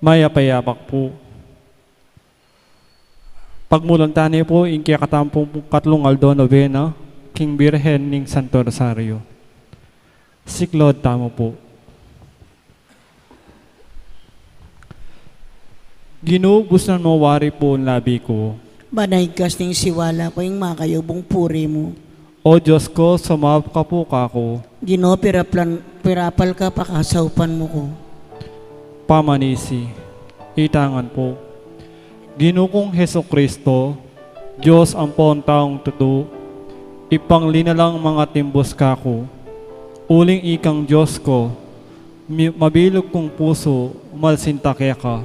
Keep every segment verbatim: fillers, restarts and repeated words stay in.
Mayap a abak pu. Pagmulan tane pu ing kekatamung katlung aldo nobena king Birhen ning Santo Rosario. Siklaud tamu pu. Ginu, busnan mu wari pu ing labi ku. Ban igkas ning siwala ku ing makayubung puri mu. O Dios ku, sumaup ka pu kaku. Ginu, piraplan, pirapal ka, pakasaupan mu ku. Pamanisi, itang ngan pu. Ginu kung Jesucristo, Dios ampong taung tutu, ipanglinalang mangatimbus kaku. Uling ikang Dios ku, mi-, mabilug kung pusu, malsinta keka.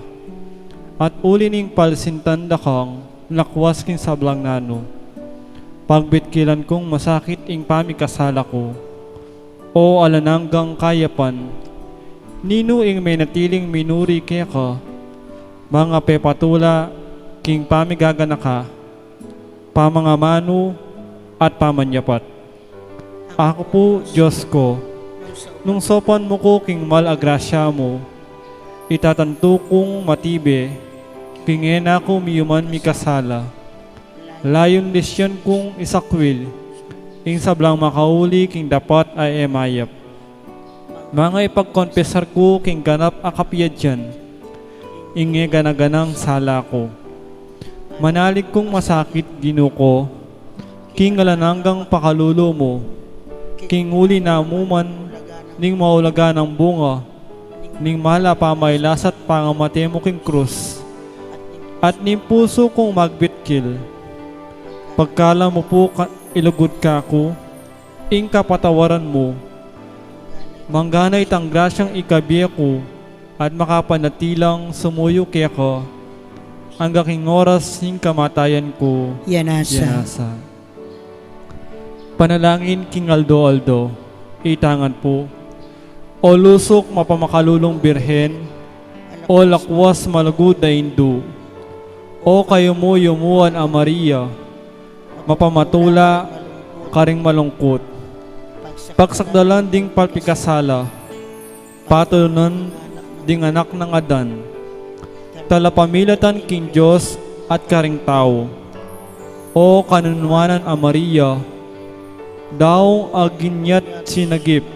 At uli ning palsintan da kang lakwas king sablang nanu, pagbitkilan kung masakit ing pamikasala ku. O alang anggang kayapan, ninu ing menatiling minuri keka, mangapepatula king pamigaganaka, pamangamanu, at pamanyapat? Aku pu, Dios ku, nung saupan mu ku king mal a grasya mu, itatantu kung matibe, king e na ku miyuman mikasala. Layun lisyan kung isakwil ing sablang makauli king dapat a e mayap. Manga ipagkonpesar ku king ganap a kapiadyan ing e gana-ganang sala ku. Manalig kung masakit, Ginu ku, king alang anggang pakalulu mu, king uli na mu man ning maulagang bunga ning mal a pamailas at pangamate mu king krus, at ning pusu kung magbitkil. Pagkalam mu pu ka-, ilugud kaku ing kapatawaran mu, manggana itang grasyang ikabie ku at makapanatilang sumuyu keka angga king oras ning kamatayan ku. Yanasa. Yanasa. Panalangin king aldo-aldo. Itang ngan pu. O lusuk mapamakalulung Birhen, o lakwas malugud a indu, o kayumu-yumuan a Maria, mapamatula karing malungkut, pagsakdalan ding palpikasala, patulunan ding anak nang Adan, talapamilatan king Dios at karing tau. O kanunuanan a Maria, daung a ginyat sinagip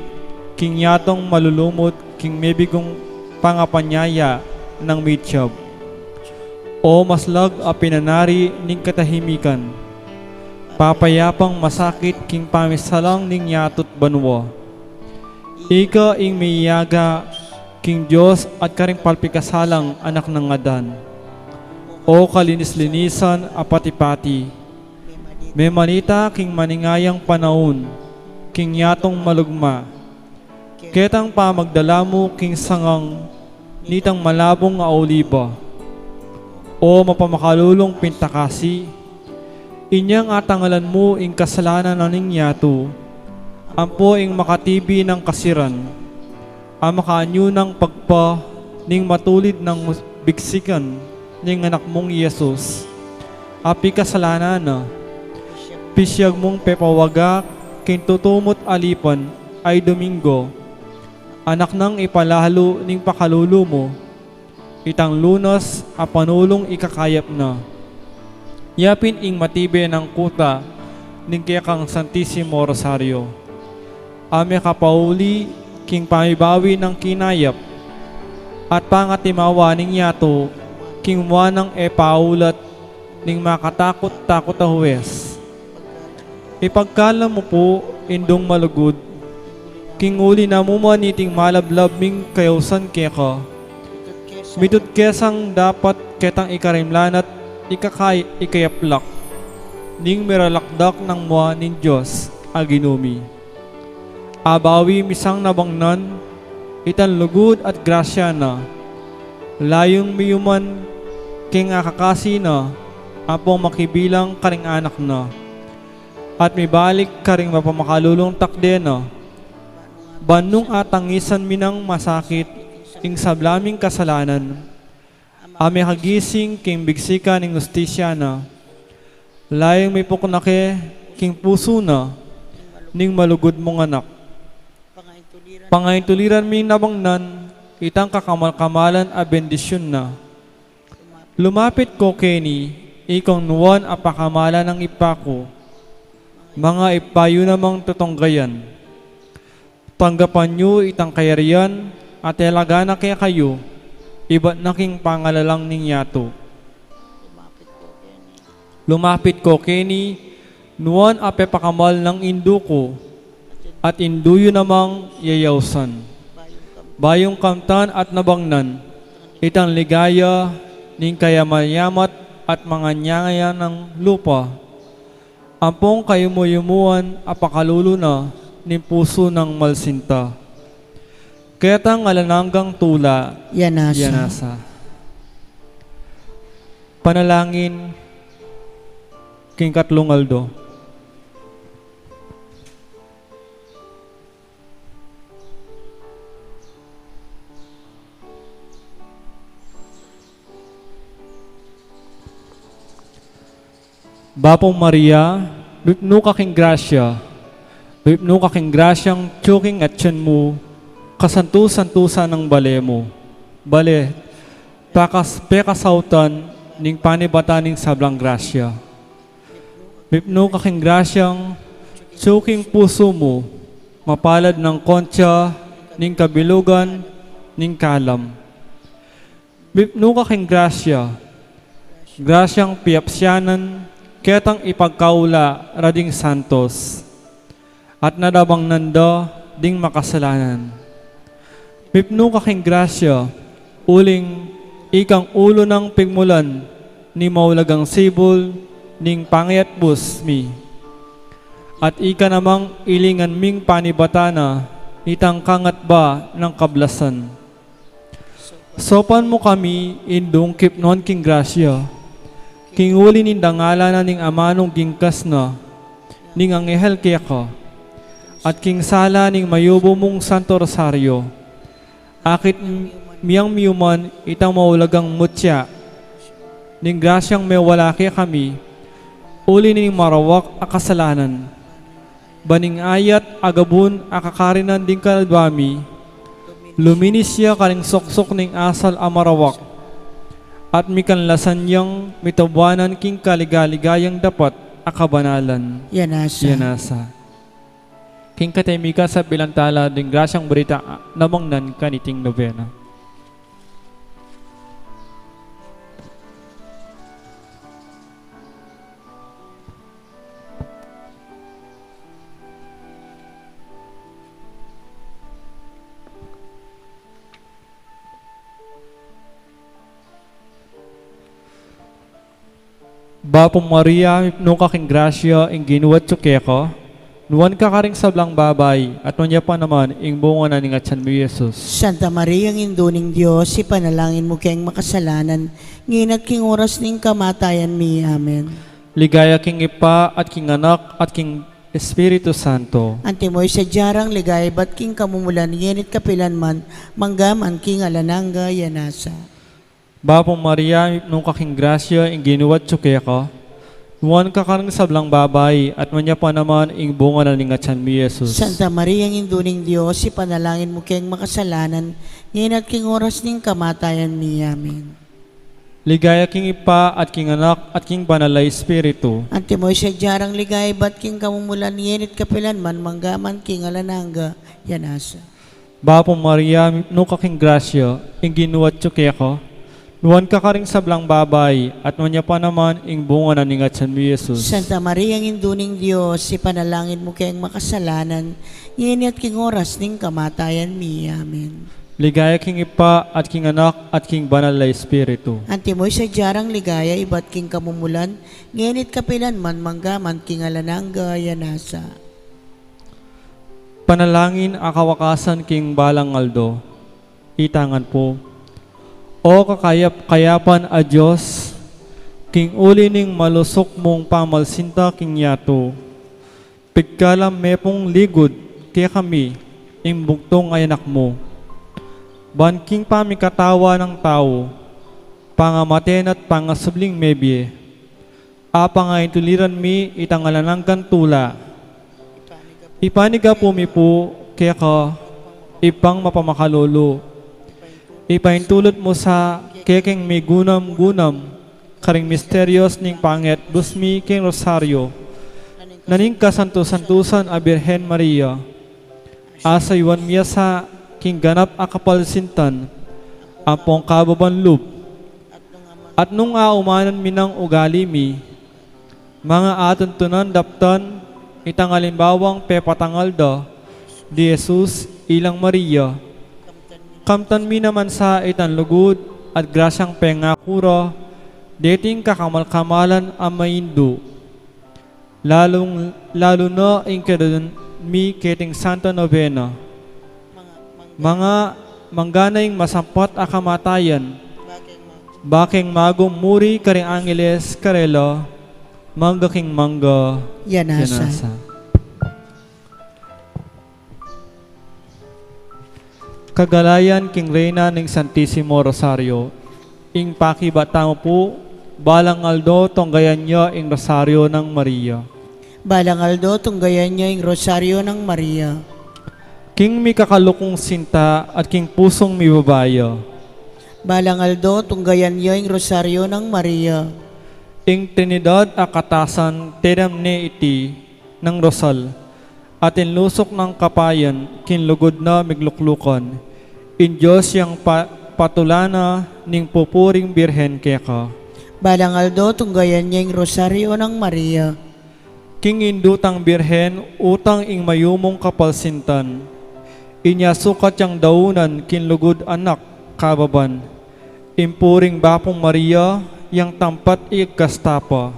king yatung malulumut king mebigung pangapanyaya nang mitiab. O maslag a pinanari ning katahimikan, papayapang masakit king pamisalang ning yatu't banua. Ika ing miyaga king Dios at karing palpikasalang anak nang Adan. O kalinis-linisan a pati-pati, memanita king maningayang panaun king yatung malugma, ketang pamagdala mu king sangang nitang malabung a oliba. O mapamakalulung pintakasi, inyang atangalan mu ing kasalanan na ning yatu, ampo ing makatibi nang kasiran, a makaanyu nang pagpa ning matulid nang biksikan ning anak mung Jesus, a pikasalanan na, pisiag mung pepawaga king tutumut alipan ay Domingo, anak nang ipalalu ning pakalulu mu, itang Lunas a panulung ikakayap na. Yapin ing matibe nang kuta ning kekang Santisimo Rosario, a mekapauli king pamibawi nang kinayap at pangatimawa ning yatu king mua nang e paulat ning makatakut-takut a huwes. Ipagkalam mu pu, Indung malugud, king uli na mu man niting malablab ming kayausan keka, mitut ke sang dapat ketang ikarimlan at ikakay-, ikayaplak ning miralakdak nang mua ning Dios a Ginu mi. Abawi mi sang nabangnan itang lugud at grasya na, layun mi yuman king akakasi na ampong makibilang karing anak na, at mibalik karing mapamakalulung takde na, ban nung atangisan mi nang masakit ing sabla ming kasalanan, a mekagising king bigsikan ning hustisya na, layung mipukna ke king pusu na ning malugud mung anak. Pangaintuliran ming nabangnan itang kakamal-kamalan a bendisyun na. Lumapit ko keni, ikong nuan a pakamalan ning Ibpa ku, mga ibpa yu namang tutunggayan. Tanggapan yu itang kayarian a talaga na kekayu, ibat na king pangalalang ning yatu. Lumapit ko keni, nuan a pepakamal ning Indu ku, at Indu yu namang yayausan. Bayung kamtan at nabangnan itang ligaya ning kayamayamat at manganyangayan nang lupa, ampong kayumu-yumuan a pakalulu na ning pusu nang malsinta. Ketang alang anggang tula. Yanasa. Yanasa. Panalangin king katlung aldo. Bapu Maria, mipnu ka king grasya, mipnu ka king grasyang tuking atyan mu, kasantu-santusan nang bale mu. Bale, pakas-, pekasautan ning panibatan ning sablang grasya. Mipnu ka king grasyang tuking pusu mu, mapalad nang kontya ning kabilugan ning kalam. Mipnu ka king grasya, grasyang piapsianan ketang ipagkaula ra ding santos, at nadabangnan da ding makasalanan. Mipnu ka king grasya, uling ikang ulu nang pigmulan ning maulagang sibul ning pangayatbus mi. At ika namang ilingan ming panibatan na nitang kangatba nang kablasan. Saupan mu kami, Indung kipnuan king grasya, king uli ning dangalan na ning amanung gingkas na ning anghel keka, at king sala ning mayubu mung Santo Rosario, akit m-, miyang miyuman itang maulagang mutya ning grasyang mewala kekami, uli ning marawak a kasalanan. Ban ing ayat a gabun a kakarinan ding kaladwa mi, luminis ya karing suksuk ning asal a marawak, at mikanlasan yang mitabuanan king kaligaligayang dapat a kabanalan. Yanasa. Yanasa. King katemikan sa bilantala ding grasyang barita, namangnan kaniting nobena. Bapu Maria, mipnu ka king grasya, ing Ginu atyu keka, nuan ka karing sablang babai, at nuan ya pa naman ing bunga na ning atyan mu, Jesus. Santa Maria, Indu ning Dios, ipanalangin mu keng makasalanan, ngeni at king oras ning kamatayan mi. Amen. Ligaya king Ibpa, at king Anak, at king Espiritu Santo. Antimo ing sadya rang ligaya ibat king kamumulan, ngeni at kapilan man, mangga man king alang angga. Yanasa. Bapu Maria, mipnu ka king grasya, ing Ginu atyu keka, nuan ka karing sablang babai, at nuan ya pa naman ing bunga na ning atyan mu, Jesus. Santa Maria, Indu ning Dios, ipanalangin mu keng makasalanan, ngeni at king oras ning kamatayan mi. Amen. Ligaya king Ibpa, at king Anak, at king Banal a Espiritu. Antimo ing sadya rang ligaya ibat king kamumulan, ngeni at kapilan man, mangga man king alang angga. Yanasa. Bapu Maria, mipnu ka king grasya, ing Ginu atyu keka, nuan ka karing sablang babai, at nuan ya pa naman ing bunga na ning atyan mu, Jesus. Santa Maria, Indu ning Dios, ipanalangin mu keng makasalanan, ngeni at king oras ning kamatayan mi. Amen. Ligaya king Ibpa, at king Anak, at king Banal a Espiritu. Antimo ing sadya rang ligaya ibat king kamumulan, ngeni at kapilan man, mangga man king alang angga. Yanasa. Panalangin a kawakasan king balang aldo. Itangan pu. O kakayap-kayapan a Dios, king uli ning malusuk mung pamalsinta king yatu, pigkalam me pung ligud kekami ing bugtung a Anak mu. Ban king pamikatawa nang tau, pangamaten at pangasubling mebie, apangaintuliran mi itang alang anggang tula. Ipanyawad mi pu keka, Ibpang mapamakalulu, Ipaintulut mu sa keking migunam-gunam karing misterios ning pangatbus mi king Rosario na ning kasantu-santusan a Birhen Maria. Asaywan mi ya sa king ganap a kapalsintan ampong kababan lub. At nung aumanan mi nang ugali mi, manga atuntunan daptan itang alimbawang pepatangal da di Jesus ilang Maria. Kamtan mi naman sa itang lugud at grasyang pengaku ra deting kakamal-kamalan a maindu. Lalung, lalu na ing kayadwan mi keting Santa Novena. Manga, mangga na ing masampat a kamatayan, bakeng magum muri karing angeles karela, mangga king mangga. Yanasa. Yanasa. Kagalayan king Reyna ning Santisimo Rosario. Ing pakibat tamu pu, balang aldo tunggayan ya ing Rosario nang Maria. Balang aldo tunggayan ya ing Rosario nang Maria. King mikakalukung sinta at king pusung mibabaya. Balang aldo tunggayan ya ing Rosario nang Maria. Ing Trinidad a katasan tedam ne iti nang Rosal, atin lusuk nang kapayan king lugud na migluklukan. Ing Dios yang pa-, patula na ning pupuring Birhen keka. Balang aldo tunggayan ya ing Rosario nang Maria. King indu tang Birhen utang ing mayumung kapalsintan. Inya sukat yang daunan king lugud anak kababan. Ing puring bapung Maria yang tampat igkasta pa.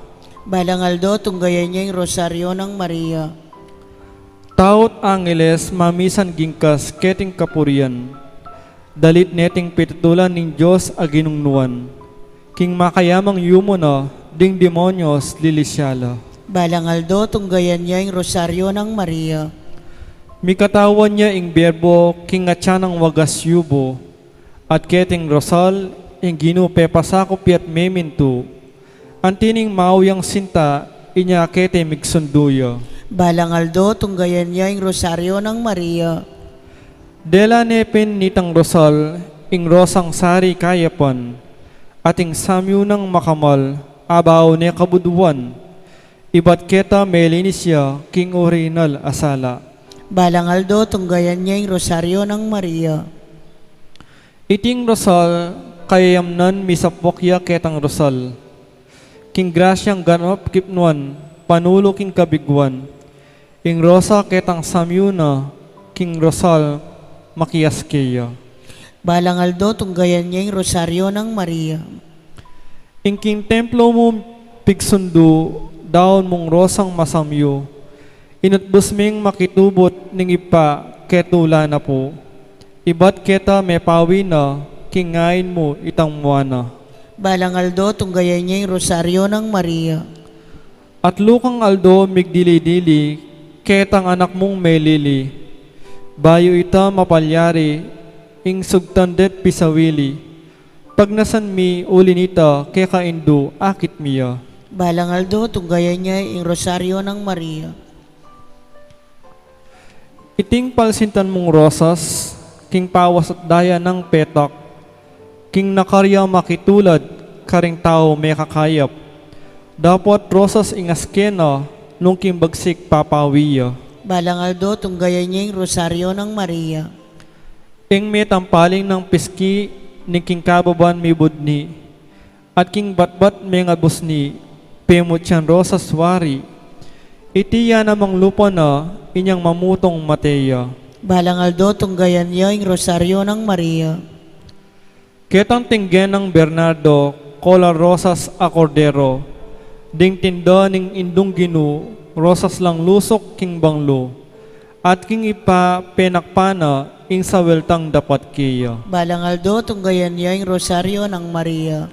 Balang aldo tunggayan ya ing Rosario nang Maria. Taut angeles mamisan gingkas keting kapurian. Dalit neting pitutulan ning Dios a ginungnuan. King makayamang yumu na ding demonyos lilisya la. Balang aldo tunggayan ya ing Rosario nang Maria. Mikatawan ya ing Berbo king atyan nang wagas yubu. At keting Rosal ing Ginu pepasakup ya't memintu. Anti ning mau yang sinta inya keti migsundu ya. Balang aldo tunggayan ya ing Rosario nang Maria. Dela ne pin nitang Rosal ing rosang sari kayapan. At ing samyu nang makamal abaw ne kabuduan. Ibat keta melinis ya king orihinal a sala. Balang aldo tunggayan ya ing Rosario nang Maria. Iting Rosal kayayamnan misapuk ya ketang Rosal. King grasyang ganap kipnuan panulu king kabiguan. Ing Rosa ketang samyu na king Rosal makiaske ya. Balang aldo tunggayan ya ing Rosario nang Maria. Ing king templo mu pigsundu daun mung Rosang masamyu. Inutbus ming makitubut ning Ibpa ketula na pu. Ibat keta mepawi na king ain mu itang mua na. Balang aldo tunggayan ya ing Rosario nang Maria. At lukang aldo migdili-dili ketang anak mung melili. Bayu ita mapalyari ing sugtan de't pisawili. Pagnasan mi uli nita keka indu akit mi ya. Balang aldo tunggayan ya ing Rosario nang Maria. Iting palsintan mung rosas king pawas at daya nang petak. King nakarya makitulad karing tau mekakayap. Dapot rosas ing aske na nung king bagsik papawi ya. Balang aldo tunggayan ya ing Rosario nang Maria. Ing metampaling nang piski ning king kababan mibudni. At king batbat mengabusni pemut yang rosas wari. Iti ya namang lupa na inyang mamutung mate ya. Balang aldo tunggayan ya ing Rosario nang Maria. Ketang tinggen nang Bernardo kola rosas a kordero. Ding tinda ning Indung Ginu rosas lang lusuk king banglu. At king Ibpa penakpa na ing saweltang dapat keya. Balang aldo tunggayan ya ing Rosario nang Maria.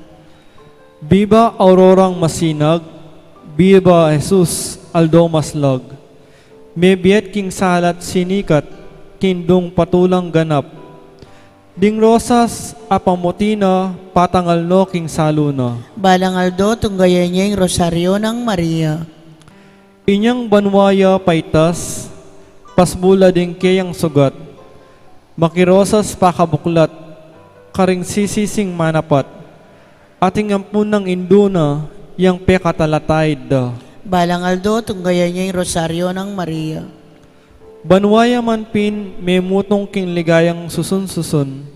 Biba Aurorang masinag. Biba Jesus aldo maslag. Mebiet king salat sinikat king dung patulang ganap. Ding rosas a pamuti na patangal no king salu na. Balang aldo tunggayan ya ing Rosario nang Maria. Inyang banua ya paitas pasbula ding keyang sugat. Makirosas pakabuklat karing sisising manapat, at ing ampun nang indu na yang pekatalatayad da. Balang aldo, tunggayan ya ing Rosaryo nang Maria. Banua ya man pin memutung king ligayang susun-susun,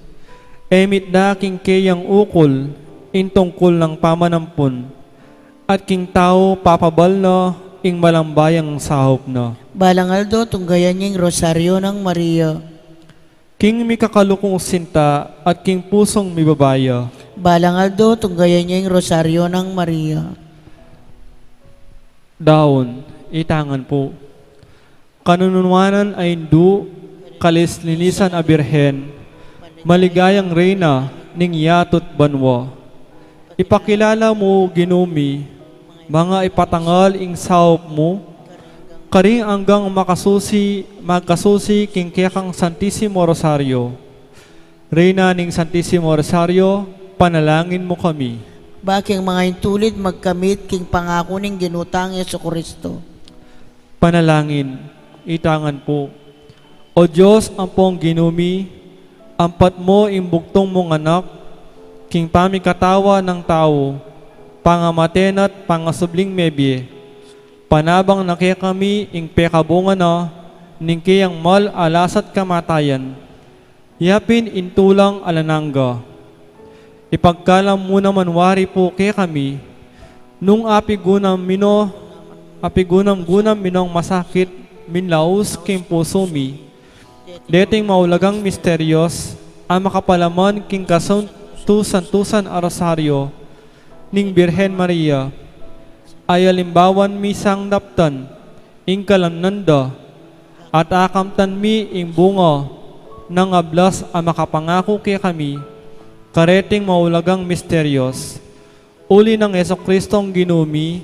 e mitda king keyang ukul ing tungkul nang pamanampun, at king tau papabal na ing malambayang saup na. Balang aldo, tunggayan ya ing Rosaryo nang Maria. King mikakalukung sinta at king pusung mibabaya. Balang aldo, tunggayan ya ing Rosaryo nang Maria. Daun, itangan pu. Kanunuanan a indu, kalinis-linisan a Birhen, maligayang Reyna ning yatu't banua. Ipakilala mu, Ginu mi, manga ipatangal ing saup mu, karing anggang makasusi, magkasusi king kekang Santisimo Rosario. Reyna ning Santisimo Rosario, panalangin mu kami. Ba king manga intulid magkamit king pangaku ning Ginu tang Jesucristo. Panalangin, itangan pu. O Dios, ampong Ginu mi, ampat mu ing bugtung mung Anak, king pamikatawa nang tau, pangamate na't pangasubling mebie, panabang na kekami ing pekabunga na ning keyang mal a lasa't kamatayan, yapin ing tulang alang angga. Ipagkalam mu naman wari pu kekami, nung apigunam mino, apigunam-gunam minong masakit, minlaus king pusu mi, deting maulagang misteryos a makapalaman king kasantu-santusan a Rosario ning Birhen Maria, a alimbawan mi sang daptan ing kalamnan da, at akamtan mi ing bunga nang ablas a makapangaku kekami, kareting maulagang misteryos. Uli nang Jesucristong Ginu mi,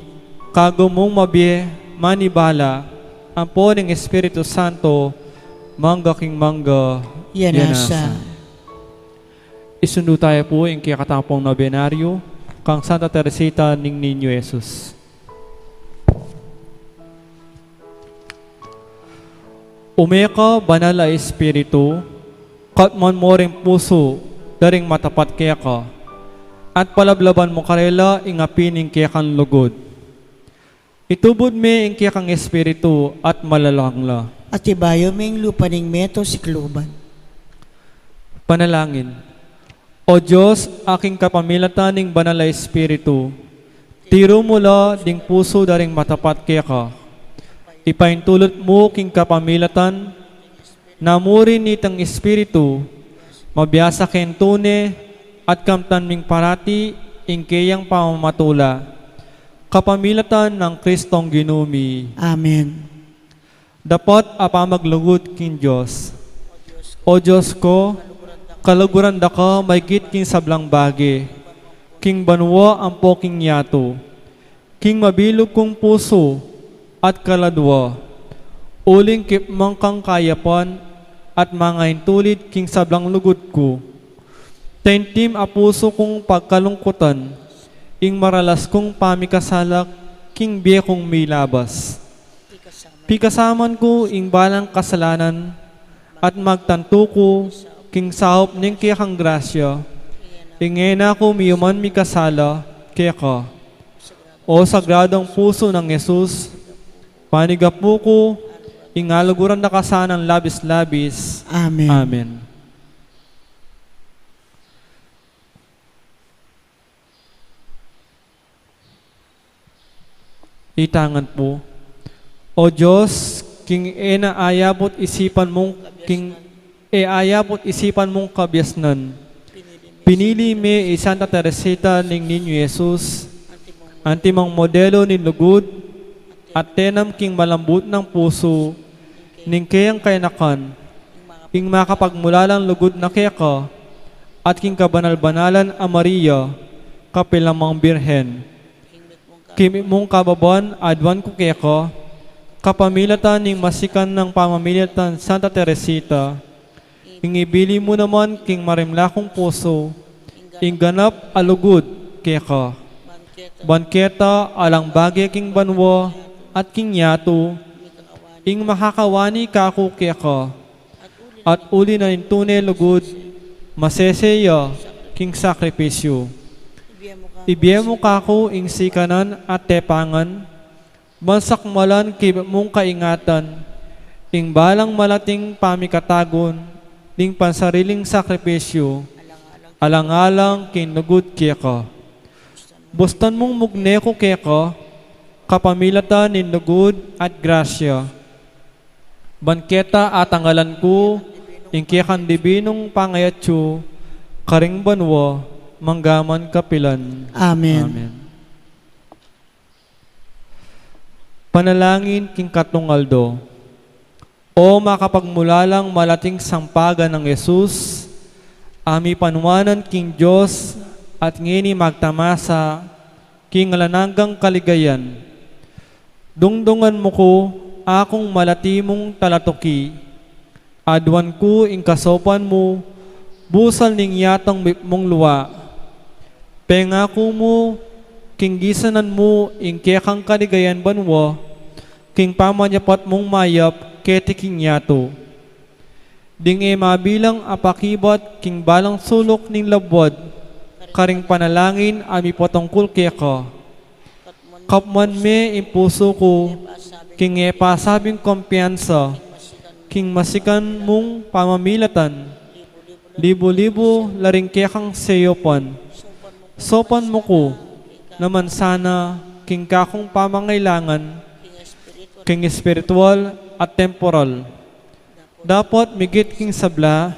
kagu mung mabie, manibala, ampo ning Espiritu Santo, mangga king mangga. Yanasa. Isundu taya pu ing kekatamung nobenaryo kang Santa Teresita ning Niño Jesus. Ume ka, Banal a Espiritu, katmuan mu ring pusu da ring matapat keka, at palablaban mu karela ing api ning kekang lugud. Itubud me ing kekang Espiritu at malalang la. At ibayu me ing lupa ning meto sikluban. Panalangin. O Dios, a king kapamilatan ning Banal a Espiritu, tiru mu la ding pusu da ring matapat keka. Ipaintulut mu king kapamilatan na mu rin nitang Espiritu, mabiasa keng tune at kamtan ming parati ing keyang pamamatula. Kapamilatan nang Kristong Ginu mi. Amen. Dapat a pamaglugud king Dios. O Dios ku, kaluguran da ka maigit king sablang bage, king banua ampo king yatu, king mabilug kung pusu at kaladua, uling kipmang kang kayapan at mangaintulid king sablang lugud ku. Taintim a pusu kung pagkalungkutan ing maralas kung pamikasala king bie kung milabas. Pikasaman ku ing balang kasalanan at magtantu ku king saup ning kekang grasya, ing e na ku miyuman mikasala keka. O Sagradong Pusu nang Jesus, panigapu ku ing aluguran da ka sanang labis-labis. Amen. Amen. Itangan pu. O Dios, king e na ayabut isipan mung, king e ayabut isipan mung kabiasnan, pinili me i Santa Teresita ning Niño Jesus, antimong modelo ning lugud at tenam king malambut nang pusu ning keyang kayanakan, ing makapagmulalang lugud na keka, at king kabanal-banalan a Maria, kapilan mang Birhen. King mitmung kababan aduan ku keka, kapamilatan ning masikan nang pamamilatan Santa Teresita, ing ibili mu naman king marimla kung pusu ing ganap a lugud keka. Ban keta alang bage king banua at king yatu, ing makakawani kaku keka, at uli na ning tune lugud Masese ya king sakripisyu. Ibie mu kaku ing sikanan at tepangan, ban sakmalan king mung kaingatan ing balang malating pamikatagun ning pansariling sakripisyu, alang-alang king lugud keka. Bustan mung mugne ku keka, kapamilatan ning lugud at grasya. Ban keta atangalan ku ing kekang dibinung pangayatsu karing banua, manggaman kapilan. Amen. Amen. Panalangin king katlung aldo. O makapagmulalang malating sampagan nang Jesus, a mipanuanan king Dios at ngeni magtamasa king alang anggang kaligayan. Dungdungan mu ku, akung malati mung talatuki. Aduan ku ing kasaupan mu, busal ning yatang mipmung lua. Pengaku mu, king gisanan mu ing kekang kaligayan banua, king pamanyapat mung mayap keti king yatu. Ding e mabilang a pakibat king balang suluk ning labuad, karing panalangin a mipatungkul keka. Kapman me ing pusu ku, king e pasabing kumpiyansa, king masikan mung pamamilatan, libu-libu la ring kekang seyupan. Saupan mu ku naman sana king kakung pamangailangan, king espiritual at temporal. Dapot migit king sabla,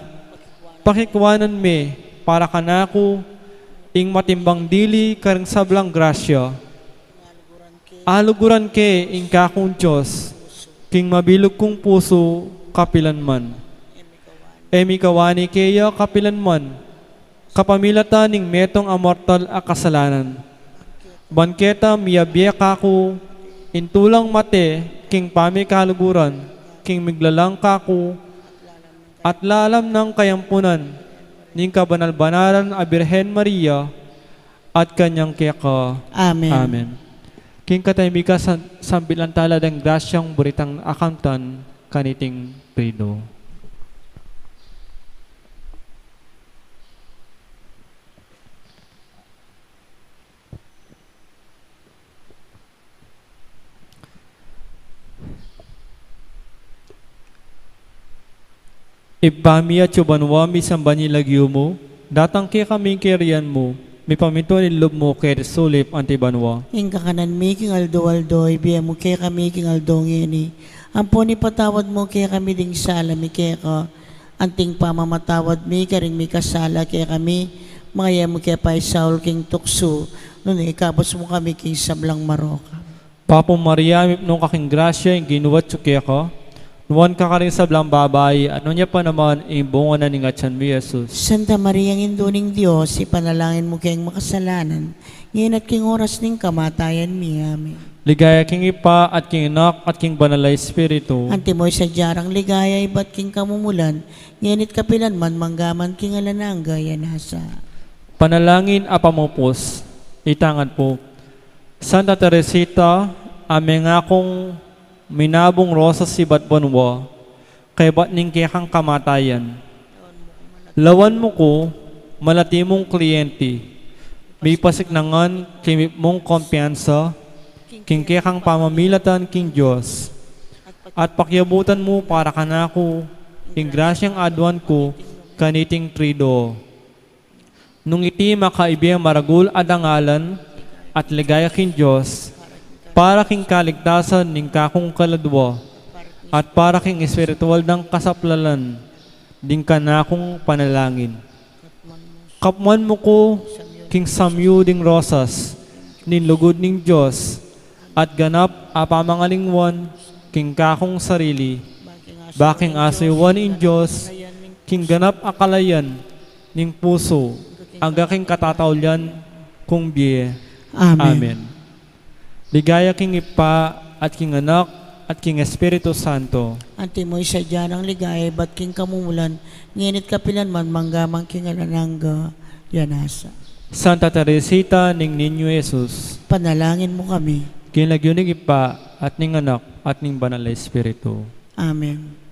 pakikuanan me para kanaku ing matimbang dili karing sablang grasya. Aluguran ke ing kakung Dios, king mabilug kung pusu kapilan man. E mi kawani keya kapilan man, kapamilatan ning metung a mortal a kasalanan. Ban keta miyabie kaku ing tulang mate king pamikaluguran, king miglalang kaku, at lalam nang kayampunan ning kabanal-banalan a Birhen Maria, at kanyang keka. Amen. Amen. King katahimikan, san-, sambilan tala deng grasyang buritang akamtan kaniting Triduo. Ibpa mi atsu banua, misamban ya ing lagyu mu, datang kekami ing kayarian mu, mipamintuan ing lub mu keti sulip anti banua. Ing kakanan mi king aldo-aldo, ibie mu kekami king aldo ngeni. Ampon ipatawad mu kekami ding sala mi keka, anting pamamatawad mi karing mikasala kekami, manga e mu ke paisaul king tuksu, nune ikabus mu kami king sablang marok. Bapu Maria, mipnu ka king grasya, ing Ginu atsu keka, nuan ka karing sablang babai, at nuan ya pa naman ing bunga na ning atian mu, i Jesus. Santa Maria, Indu ning Dios, ipanalangin mu keng makasalanan, ngeni at king oras ning kamatayan mi. Amen. Ligaya king Ibpa, at king Anak, at king Banal a Espiritu. Antimo ing sadya rang ligaya ibat king kamumulan, ngeni at kapilan man, manggaman king alang angga. Amen. Panalangin a pamupus. Itang adat pu. Santa Teresita, a mengakung minabung rosas ibat banua, kaybat ning kekang kamatayan. Lawan mu ku, malati mung kliyente, mipasiknangan king mipmung kumpiyansa king kekang pamamilatan king Dios, at pakiabutan mu para kanaku ing grasyang aduan ku kaniting Triduo. Nung iti makaibie maragul a dangalan at ligaya king Dios, para king kaligtasan ning kakung kaladua, at para king espiritual dang kasaplalan ding kanakung panalangin. Kapman mu ku king samyu ding rosas ning lugud ning Dios, at ganap a pamangalingwan king kakung sarili, ba king asuyuan ing Dios king ganap a kalayan ning pusu, angga king katataulian kung bie. Amen. Amen. Ligaya king Ibpa, at king Anak, at king Espiritu Santo. Antimo ing sadya nang ligaya ibat king kamumulan, ngeni at kapilan man, manggaman king alang angga. Amen. Santa Teresita ning Niño Jesus, panalangin mu kami. King lagyu ning Ibpa, at ning Anak, at ning Banal a Espiritu. Amen.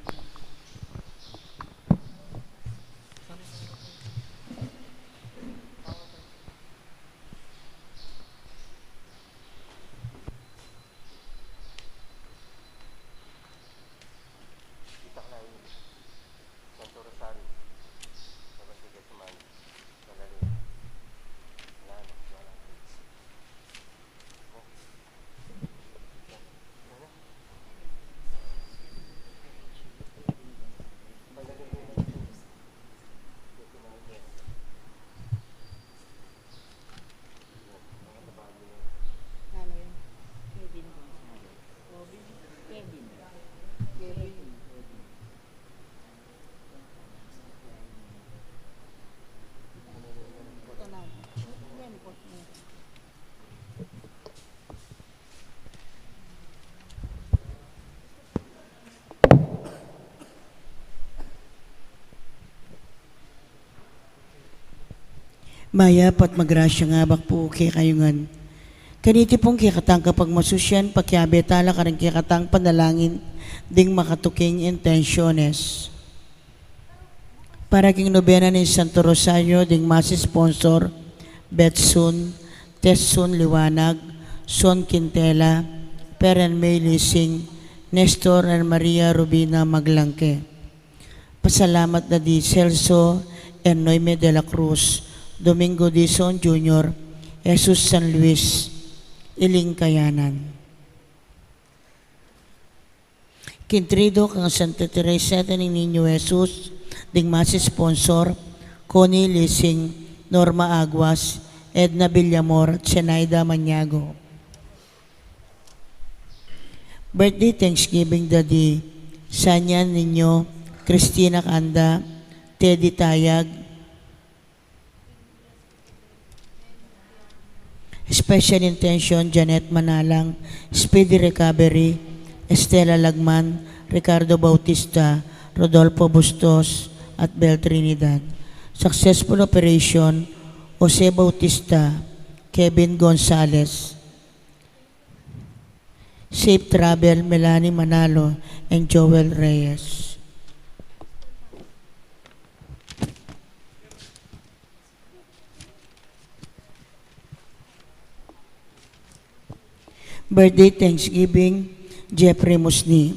Mayap at magrasyang abak pu kekayu ngan. Kaniti pung kekatang kapagmasusyan, pakiabe tala karing kekatang panalangin ding makatuking intensyones. Para king nobena ning Santo Rosario, ding Mass sponsor, Betsun, Tetsun Liwanag, Son Quintela, Peren May Lising, Nestor and Maria Rubina Maglangke. Pasalamat da di Celso and Noime de la Cruz, Domingo Dizon Junior, Jesus San Luis, Iling Kayanan. King Triduo kang Santa Teresa at ning Niño Jesus, ding Mass sponsor, Connie Lising, Norma Aguas, Edna Villamor, Zenaida Maniago. Birthday Thanksgiving da di Sanya Niño, Christina Canda, Teddy Tayag, Special Intention, Janet Manalang, Speedy Recovery, Estela Lagman, Ricardo Bautista, Rodolfo Bustos, at Bel Trinidad. Successful Operation, Jose Bautista, Kevin Gonzalez. Safe travel, Melanie Manalo and Joel Reyes. Birthday Thanksgiving, Jeffrey Musni.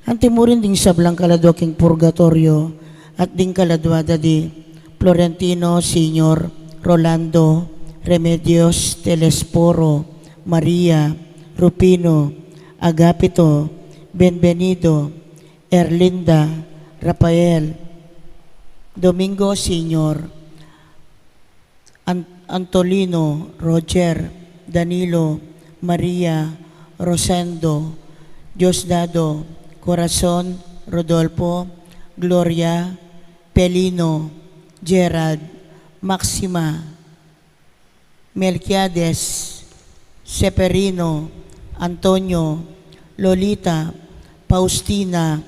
Anti mu rin ding sablang kaladua king purgatoryo, at ding kaladua da di Florentino Senior, Rolando, Remedios, Telesporo, Maria, Rufino, Agapito, Benvenido, Erlinda, Rafael, Domingo Senior, An-, Antolino, Roger, Danilo, Maria, Rosendo, Diosdado, Corazon, Rodolfo, Gloria, Pelino, Gerald, Maxima, Melquiades, Seferino, Antonio, Lolita, Faustina,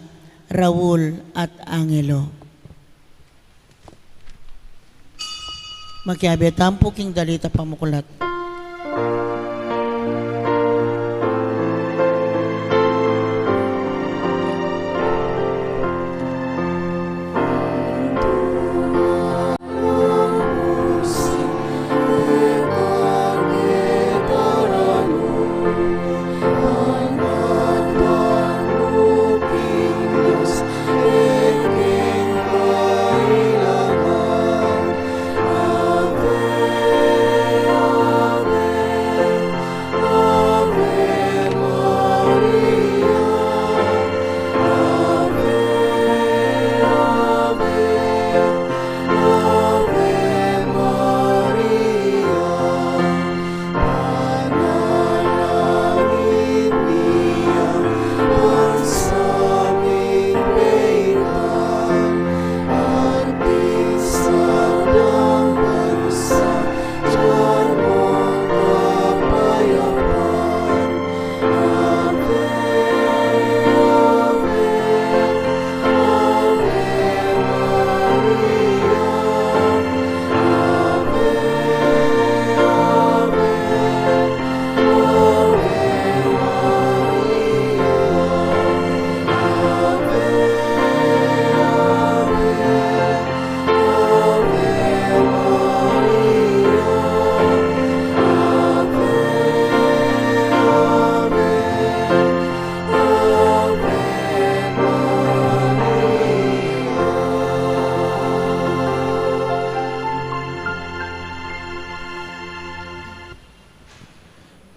Raul, at Angelo. Makiabe tamu pu king dalit a pamuklat.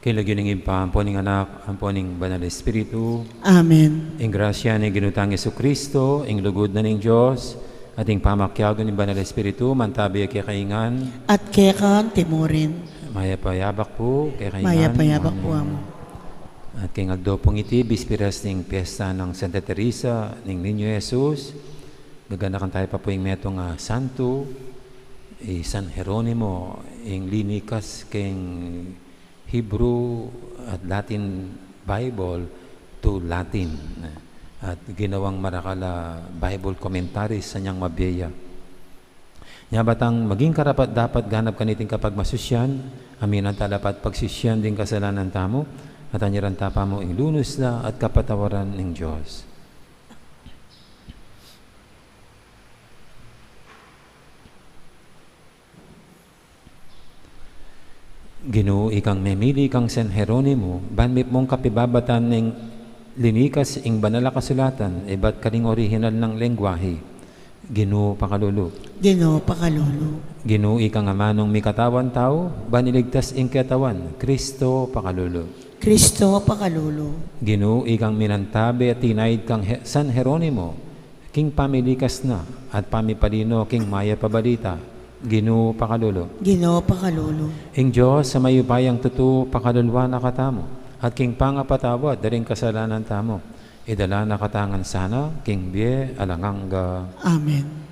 King lagyu ning Ibpa, ampo ning Anak, ampo ning Banal Espiritu. Amen. Ing grasya ning Ginu tang Jesucristo, ing lugud na ning Dios, at ing pamakiabe ning Banal Espiritu, mantabi kekayu ngan. At keka anti mu rin. Mayap a yabak pu kekayu ngan. Mayap a yabak pu, Among. At king aldo pung iti, bisperas ning piyesta nang Santa Teresa ning Niño Jesus, gaganakan taya pa pu ing metung a santo, i San Jeronimo, ing linikas king Hebrew at Latin Bible to Latin, at ginawang marakal a Bible commentary sa kanyang mabie ya. Nya ba tang maging karapat-dapat ganap kaniting kapagmasusyan, aminan tala pa't pagsisian ding kasalanan tamu, at anyaran ta pa mu ing lunus da at kapatawaran ning Dios. Ginu, ikang memili kang San Jeronimo, ban mipmung kapibabatan ning linikas ing banal a kasulatan, ibat karing orihinal nang lengguahe. Ginu, pakalulu. Ginu, pakalulu. Ginu, ikang amanung mikatawan tau, ban iligtas ing katawan, Kristo, pakalulu. Kristo, pakalulu. Ginu, ikang minantabe at tinaid kang He-, San Jeronimo, king pamilikas na at pamipalino king mayap a balita, Ginu, pakalulu. Ginu, pakalulu. Ing Dios a mayupayang tutu, pakaluluan na katamu, at king pangapatawad da ring kasalanan tamu, idala na katamu ngan sana king bie alang angga. Amen.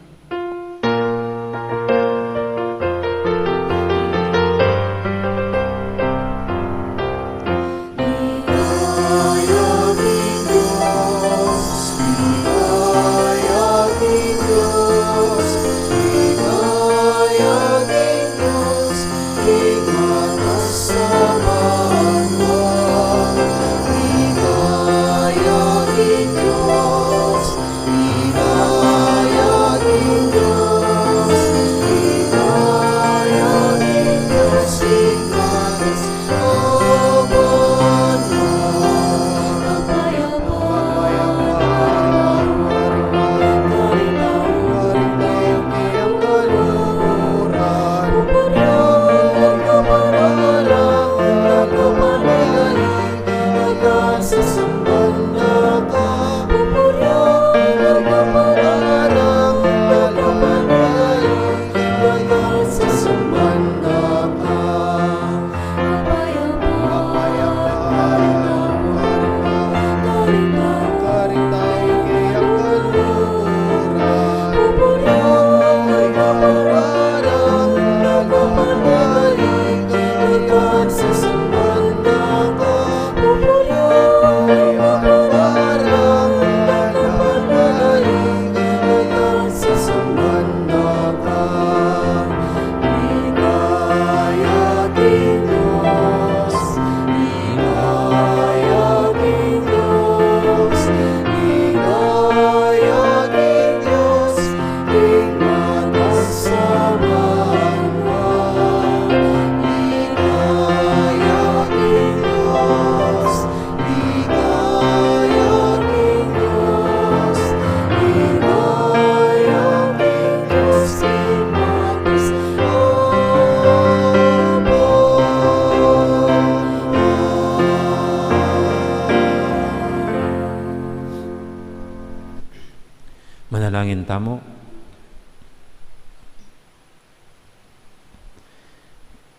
Manalangin tamu.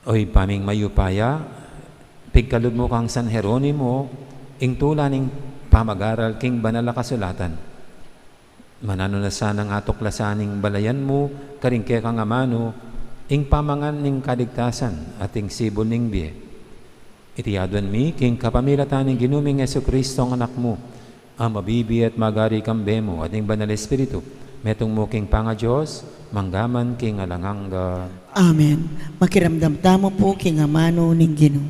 O Ibpa ming mayupaya, pigkalub mu kang San Jeronimo ing tula ning pamag-aral king Banal a Kasulatan. Mananu na sanang atuklasan ning balayan mu karing kekang amanu ing pamangan ning kaligtasan at ing sibul ning bie. Iti aduan mi king kapamilatan ning Ginu ming Jesucristo a Anak mu, a mabibie at magari kambe mu at ning Banal a Espiritu, metung mu king pangaDios, mangga man king alang angga. Amen. Makiramdam tamu pu king amanu ning Ginu.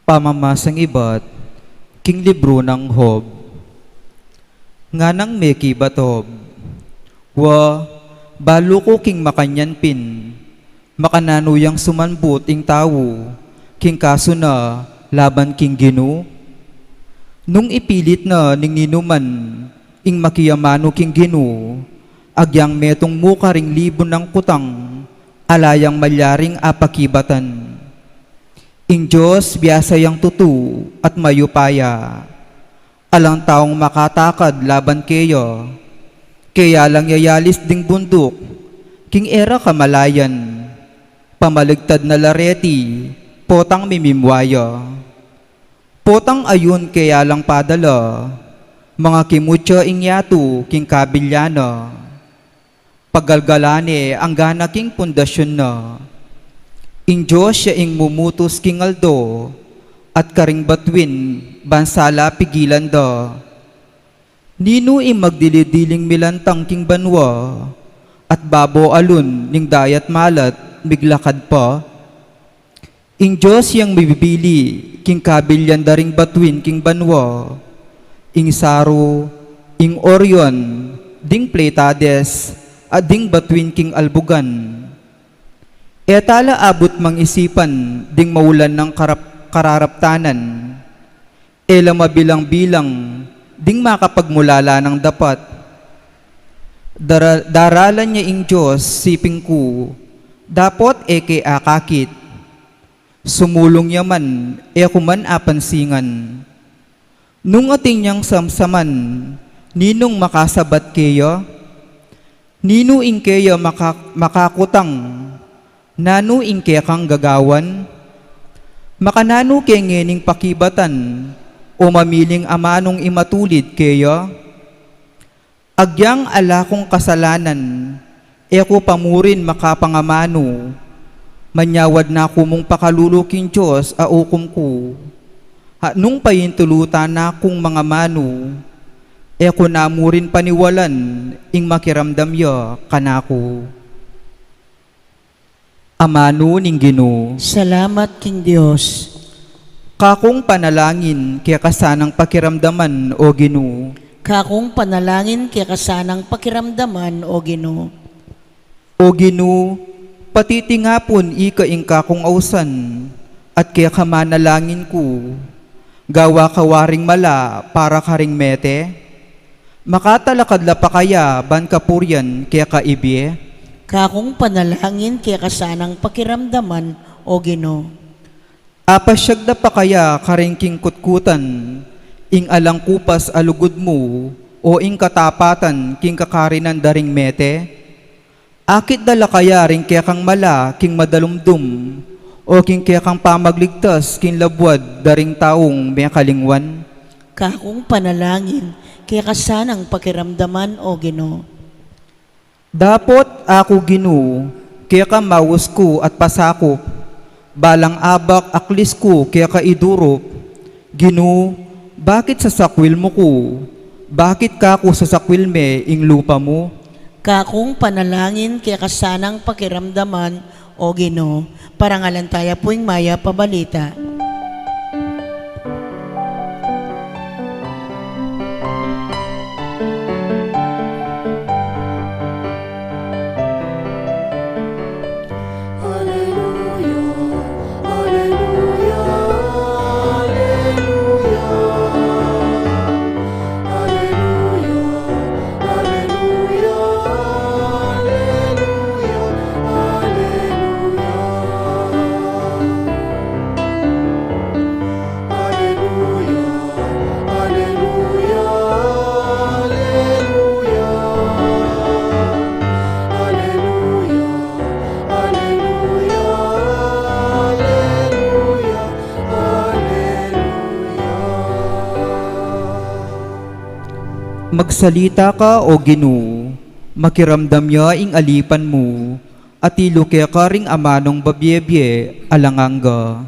Pamamasang ibat king libru nang Job. Nganang mekibat Job, wa, balu ku king makanyan pin, makananu yang sumanbut ing tau king kasu na laban king Ginu? Nung ipilit na ning ninuman ing makiamanu king Ginu, agyang metung mu karing libun nang kutang, ala yang malyaring apakibatan. Ing Dios biasa yang tutu at mayupaya. Alang taung makatakad laban keya. Keya lang ya yalis ding bunduk, king e ra kamalayan. Pamaligtad na la reti, potang mimimwaya. Potang ayun keya lang padala, mangakimut ya ing yatu king kabilya na. Pagalgalan ne angga na king pundasyun na. Ing Dios ya ing mumutus king aldo, at karing batuin bansa la pigilan da. Ninu ing magdili-diling milantang king banua, at babo alun ning dayat malat miglakad pa? Ing Dios yang mibibili king kabilyan da ring batuin king banua. Ing Saru, ing Orion, ding Pleiades, at ding batuin king albugan. E tala abut mang-isipan ding maulan nang karap-, kararaptanan. E la mabilang-bilang ding makapagmulala nang dapat. Dara-, daralan ya ing Dios, siping ku, dapot e ke akakit. Sumulung ya man, e ku man apansingan. Nung atin yang samsaman, ninung makasabat keya? Ninu ing keya maka-, makakutang? Nanu ing kekang gagawan? Makananu ke ngening pakibatan, o mamiling amanung imatulid keya? Agyang ala kung kasalanan, e ku pa murin makapangamanu. Manyawad na ku mung pakalulu king Dios a ukum ku. At nung paintulutan na kung mangamanu, e ku na murin paniwalan ing makiramdam ya kanaku. Amanu ning Ginu. Salamat king Dios. Kakung panalangin, keka sanang pakiramdaman, O Ginu. Kakung panalangin, keka sanang pakiramdaman, O Ginu. O Ginu, patitingapun ika ing kakung ausan, at keka manalangin ku. Gawa ka waring mala para karing mete. Makatalakad la pa kaya ban kapurian keka ibie? Kakung panalangin, keka sanang pakiramdaman, O Ginu. Apasyag da pa kaya karing king kutkutan ing alang kupas a lugud mu, o ing katapatan king kakarinan da ring mete? Akit da la kaya ring kekang mala king madalumdum, o king kekang pamagligtas king labuad da ring taung mekalingwan? Kakung panalangin, keka sanang pakiramdaman, O Ginu. Dapot aku, Ginu, keka mausku at pasakup, balang abak aklis ku keka idurup. Ginu, bakit sasakwil mu ku? Bakit kaku sasakwil me ing lupa mu? Kakung panalangin, keka sanang pakiramdaman, O Ginu. Parangalan taya pu ing mayap a balita. Magsalita ka, O Ginu, makiramdam ya ing alipan mu, at ilu keka ring amanung babiebie alang angga.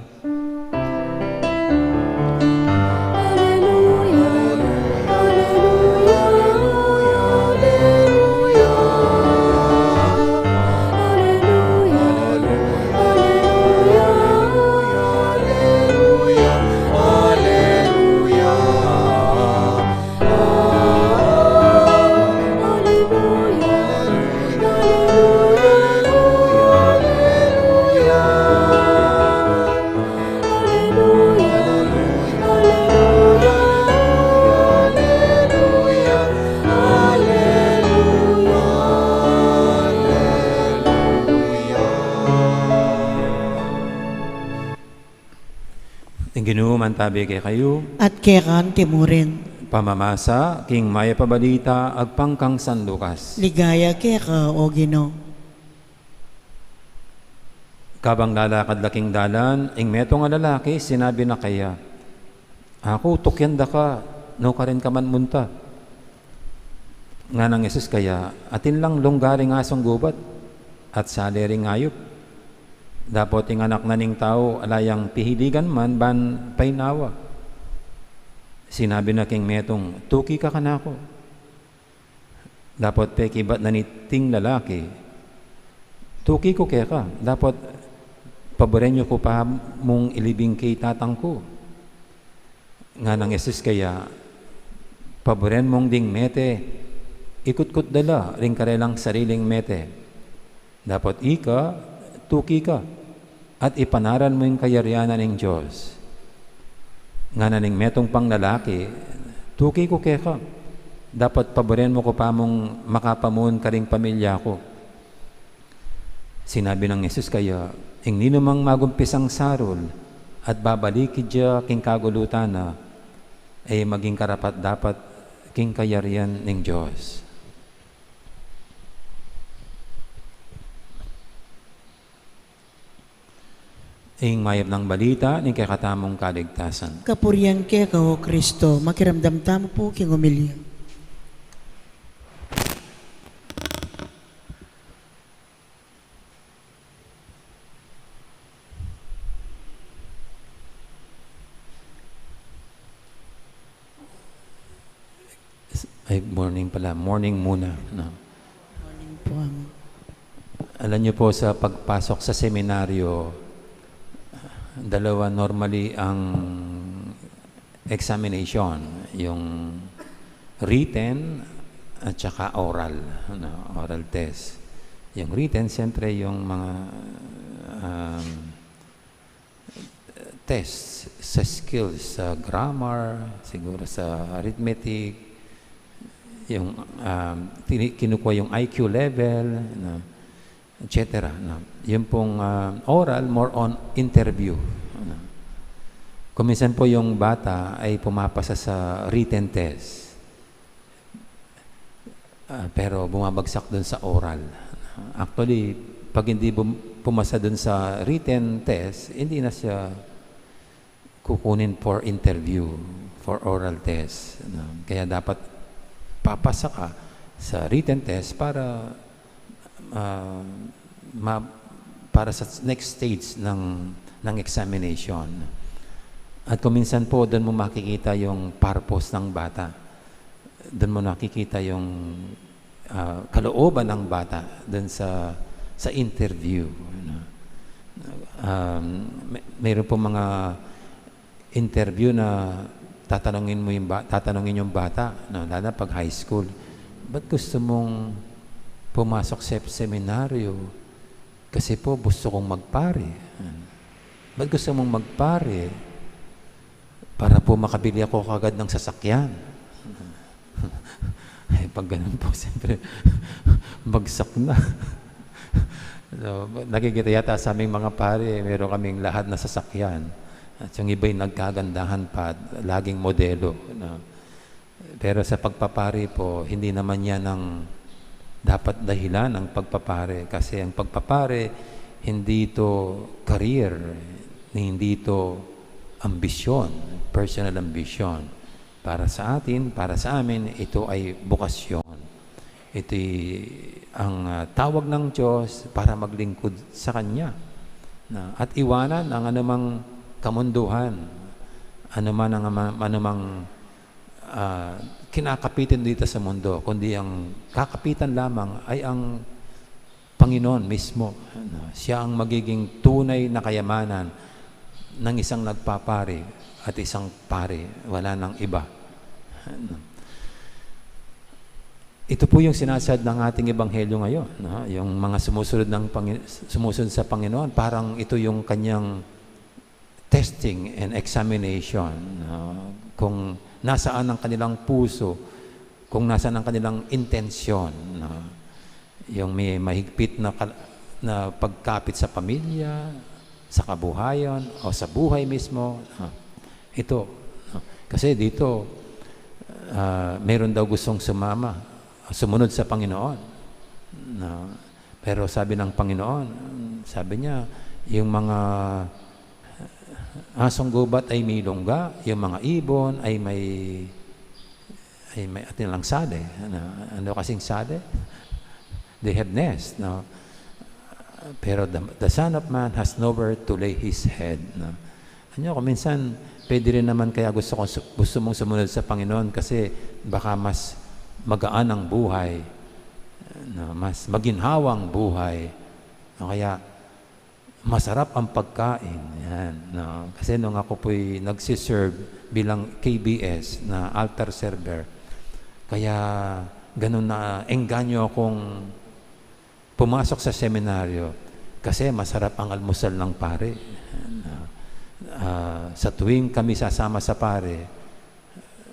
Ginu mantabi kekayu. At keka antimurin. Pamamasa king mayap a balita agpang kang San Lucas. Ligaya keka, O Ginu. Kabang lalakad la king dalan, ing metung a lalaki sinabi na kaya, "Aku, tukyan da ka, nukarin ka man munta." Ngana nang Jesus kaya, "Atin lang lungga ring asung gubat, at sali ring ayup. Dapot ing Anak na ning Tau ala yang pihiligan man ban painawa." Sinabi na king metung, "Tuki ka kanaku." Dapot pekibat na niting lalaki, "Tuki ku keka, dapot paburen yu ku pa mung ilibing king tatang ku." Ngana nang Jesus kaya, "Paburen mung ding mete, ikutkut da la ring karelang sariling mete. Dapot ika, tuki ka, at ipanaral mu ing kayarian ning Dios." Ngana ning metung pang lalaki, "Tuki ku keka, dapot paburen mu ku pa mung makapamuun karing pamilya ku." Sinabi nang Jesus kaya, "Ing ninumang magumpisang sarul at babalik ya king kagulutan na, e maging karapat-dapat king kayarian ning Dios." Ing mayap nang balita ning kekatamung kaligtasan. Kapurian keka, O Kristo. Makiramdam tamu pu king omilya. Ay, morning pala. Morning muna, no? Morning po, Amo. Alam niyo po, sa pagpasok sa seminaryo, dalawa normally ang examination, yung written at saka oral, no? Oral test. Yung written, siyempre, yung mga, um, test sa skills, sa grammar, siguro sa arithmetic, yung, um, tini-, kinukuha yung I Q level, no? Et cetera, no? Yun pong, ah, oral, more on interview, no? Kung minsan po yung bata ay pumapasa sa written test, ah, pero bumabagsak dun sa oral. Actually, pag hindi bum-, pumasa dun sa written test, hindi na siya kukunin for interview, for oral test, no? Kaya dapat papasa ka sa written test para, ah, ma-, para sa next stage ng, ng examination. At kung minsan po, doon mo makikita yung purpose ng bata. Doon mo nakikita yung, ah, kalooban ng bata dun sa, sa interview, ano. Um, may, mayroon po mga interview na tatanungin mo yung ba-, tatanungin yung bata, no, lalo na pag high school, "Ba't gusto mong pumasok sa seminaryo?" "Kasi po, gusto kong magpari." "Ba't gusto mong magpari?" "Para po makabili ako kagad ng sasakyan." Eh, pag ganun po, siyempre, bagsak na. So, nakikita yata sa aming mga pari, meron kaming lahat na sasakyan. At yung iba'y nagkagandahan pa, at laging modelo, no? Pero sa pagpapari po, hindi naman yan ang dapat dahilan ng pagpapari. Kasi ang pagpapari, hindi ito career, hindi ito ambisyon, personal ambisyon. Para sa atin, para sa amin, ito ay bokasyon. Ito'y ang, ah, tawag ng Diyos para maglingkod sa Kanya. Na, at iwanan ang anumang kamunduhan, anuman ang ama-, anumang, ah, kinakapitan dito sa mundo, kundi ang kakapitan lamang ay ang Panginoon mismo, ano, siya ang magiging tunay na kayamanan ng isang nagpapari at isang pari, wala nang iba. Ano. Ito po yung sinasaad ng ating ebanghelyo ngayon, no? Yung mga sumusunod ng Pangi-, sumusunod sa Panginoon, parang ito yung kanyang testing and examination, no? Kung nasaan ang kanilang puso, kung nasaan ang kanilang intensyon, no? Yung may mahigpit na kal-, na pagkapit sa pamilya, sa kabuhayan, o sa buhay mismo, no? Ito, no? Kasi dito, ah, meron daw gustong sumama, sumunod sa Panginoon. No? Pero sabi ng Panginoon, sabi niya, yung mga asong gubat ay may lungga, yung mga ibon ay may, ay may atin lang sali. Ano, ano kasing sali? They have nest, no? Pero the, the Son of Man has nowhere to lay his head, no? Ano, kung minsan, pwede rin naman kaya gusto, kong su-, gusto mong sumunod sa Panginoon kasi baka mas magaan ang buhay, no? Mas maginhawang buhay. O kaya, masarap ang pagkain. Yan, no? Kasi nung ako po'y nagsiserve bilang K B S na altar server, kaya ganun na engganyo akong pumasok sa seminaryo kasi masarap ang almusal ng pare. Yan, no? Ah, sa tuwing kami sasama sa pare,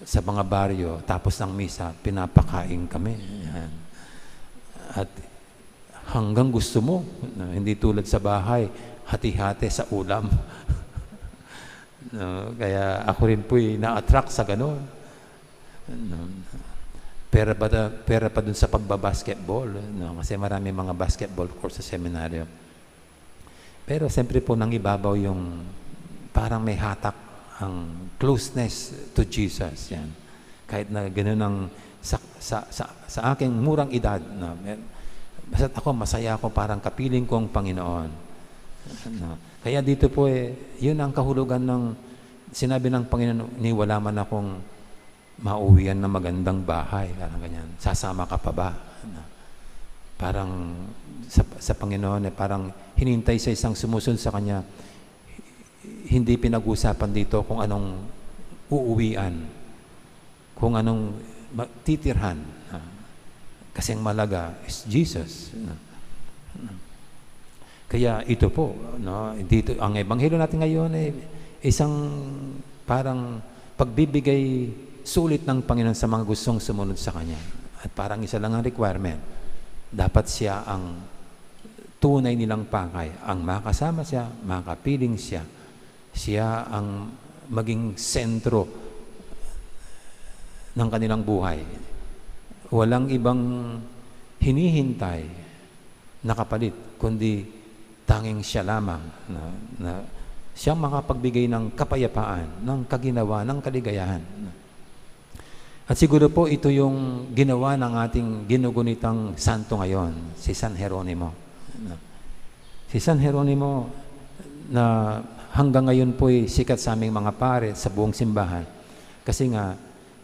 sa mga baryo, tapos ng misa, pinapakain kami. Yan. At hanggang gusto mo, no? Hindi tulad sa bahay, hati-hati sa ulam. No? Kaya ako rin po'y na-attract sa ganun. No? Pera pa, pera pa dun sa pagbabasketball, no? Kasi marami mga basketball court sa seminaryo. Pero siyempre po, nangibabaw yung parang may hatak ang closeness to Jesus. Yan. Kahit na ganun ang sa, sa, sa, sa aking murang edad, no? Basta't ako, masaya ako, parang kapiling ko ang Panginoon. No? Kaya dito po, eh, yun ang kahulugan ng sinabi ng Panginoon, "Ni wala man akong mauwian na magandang bahay," parang ganyan. "Sasama ka pa ba?" No? Parang sa, sa Panginoon, eh, parang hinintay sa isang sumusunod sa kanya, hindi pinag-usapan dito kung anong uuwian, kung anong ma-, titirhan. Ah, kasi ang mahalaga is Jesus. Ah. Kaya ito po, no, dito, ang ebanghelyo natin ngayon ay isang parang pagbibigay sulit ng Panginoon sa mga gustong sumunod sa Kanya. At parang isa lang ang requirement. Dapat siya ang tunay nilang pakay. Ang makasama siya, makapiling siya, siya ang maging sentro ng kanilang buhay. Walang ibang hinihintay na kapalit, kundi tanging siya lamang na, na siyang makapagbigay ng kapayapaan, ng kaginawa, ng kaligayahan. At siguro po ito yung ginawa ng ating ginugunitang santo ngayon, si San Jeronimo. Si San Jeronimo na hanggang ngayon po'y sikat sa aming mga pare sa buong simbahan. Kasi nga,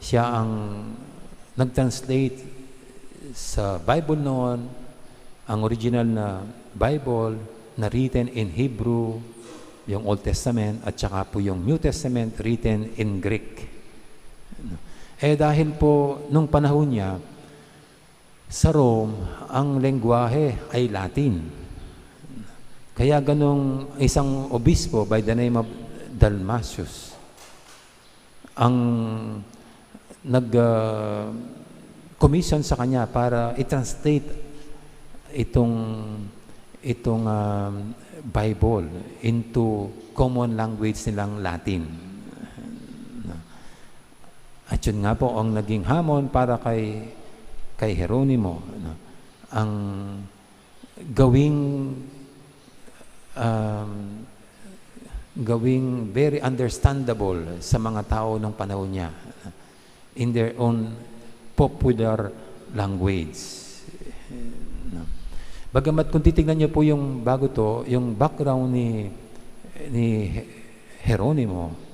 siya ang nag-translate sa Bible noon, ang original na Bible na written in Hebrew, yung Old Testament, at saka po yung New Testament written in Greek. Eh, dahil po nung panahon niya, sa Rome, ang lengguwahe ay Latin. Kaya ganung isang obispo by the name of Dalmasius, ang nag, ah, commission sa kanya para i-translate itong, itong, ah, Bible into common language nilang Latin. At yun nga po ang naging hamon para kay, kay Jeronimo, no? Ang gawing, um, gawing very understandable sa mga tao nung panahon niya in their own popular language. No? Bagamat kung titignan niyo po yung bago to, yung background ni, ni Jeronimo,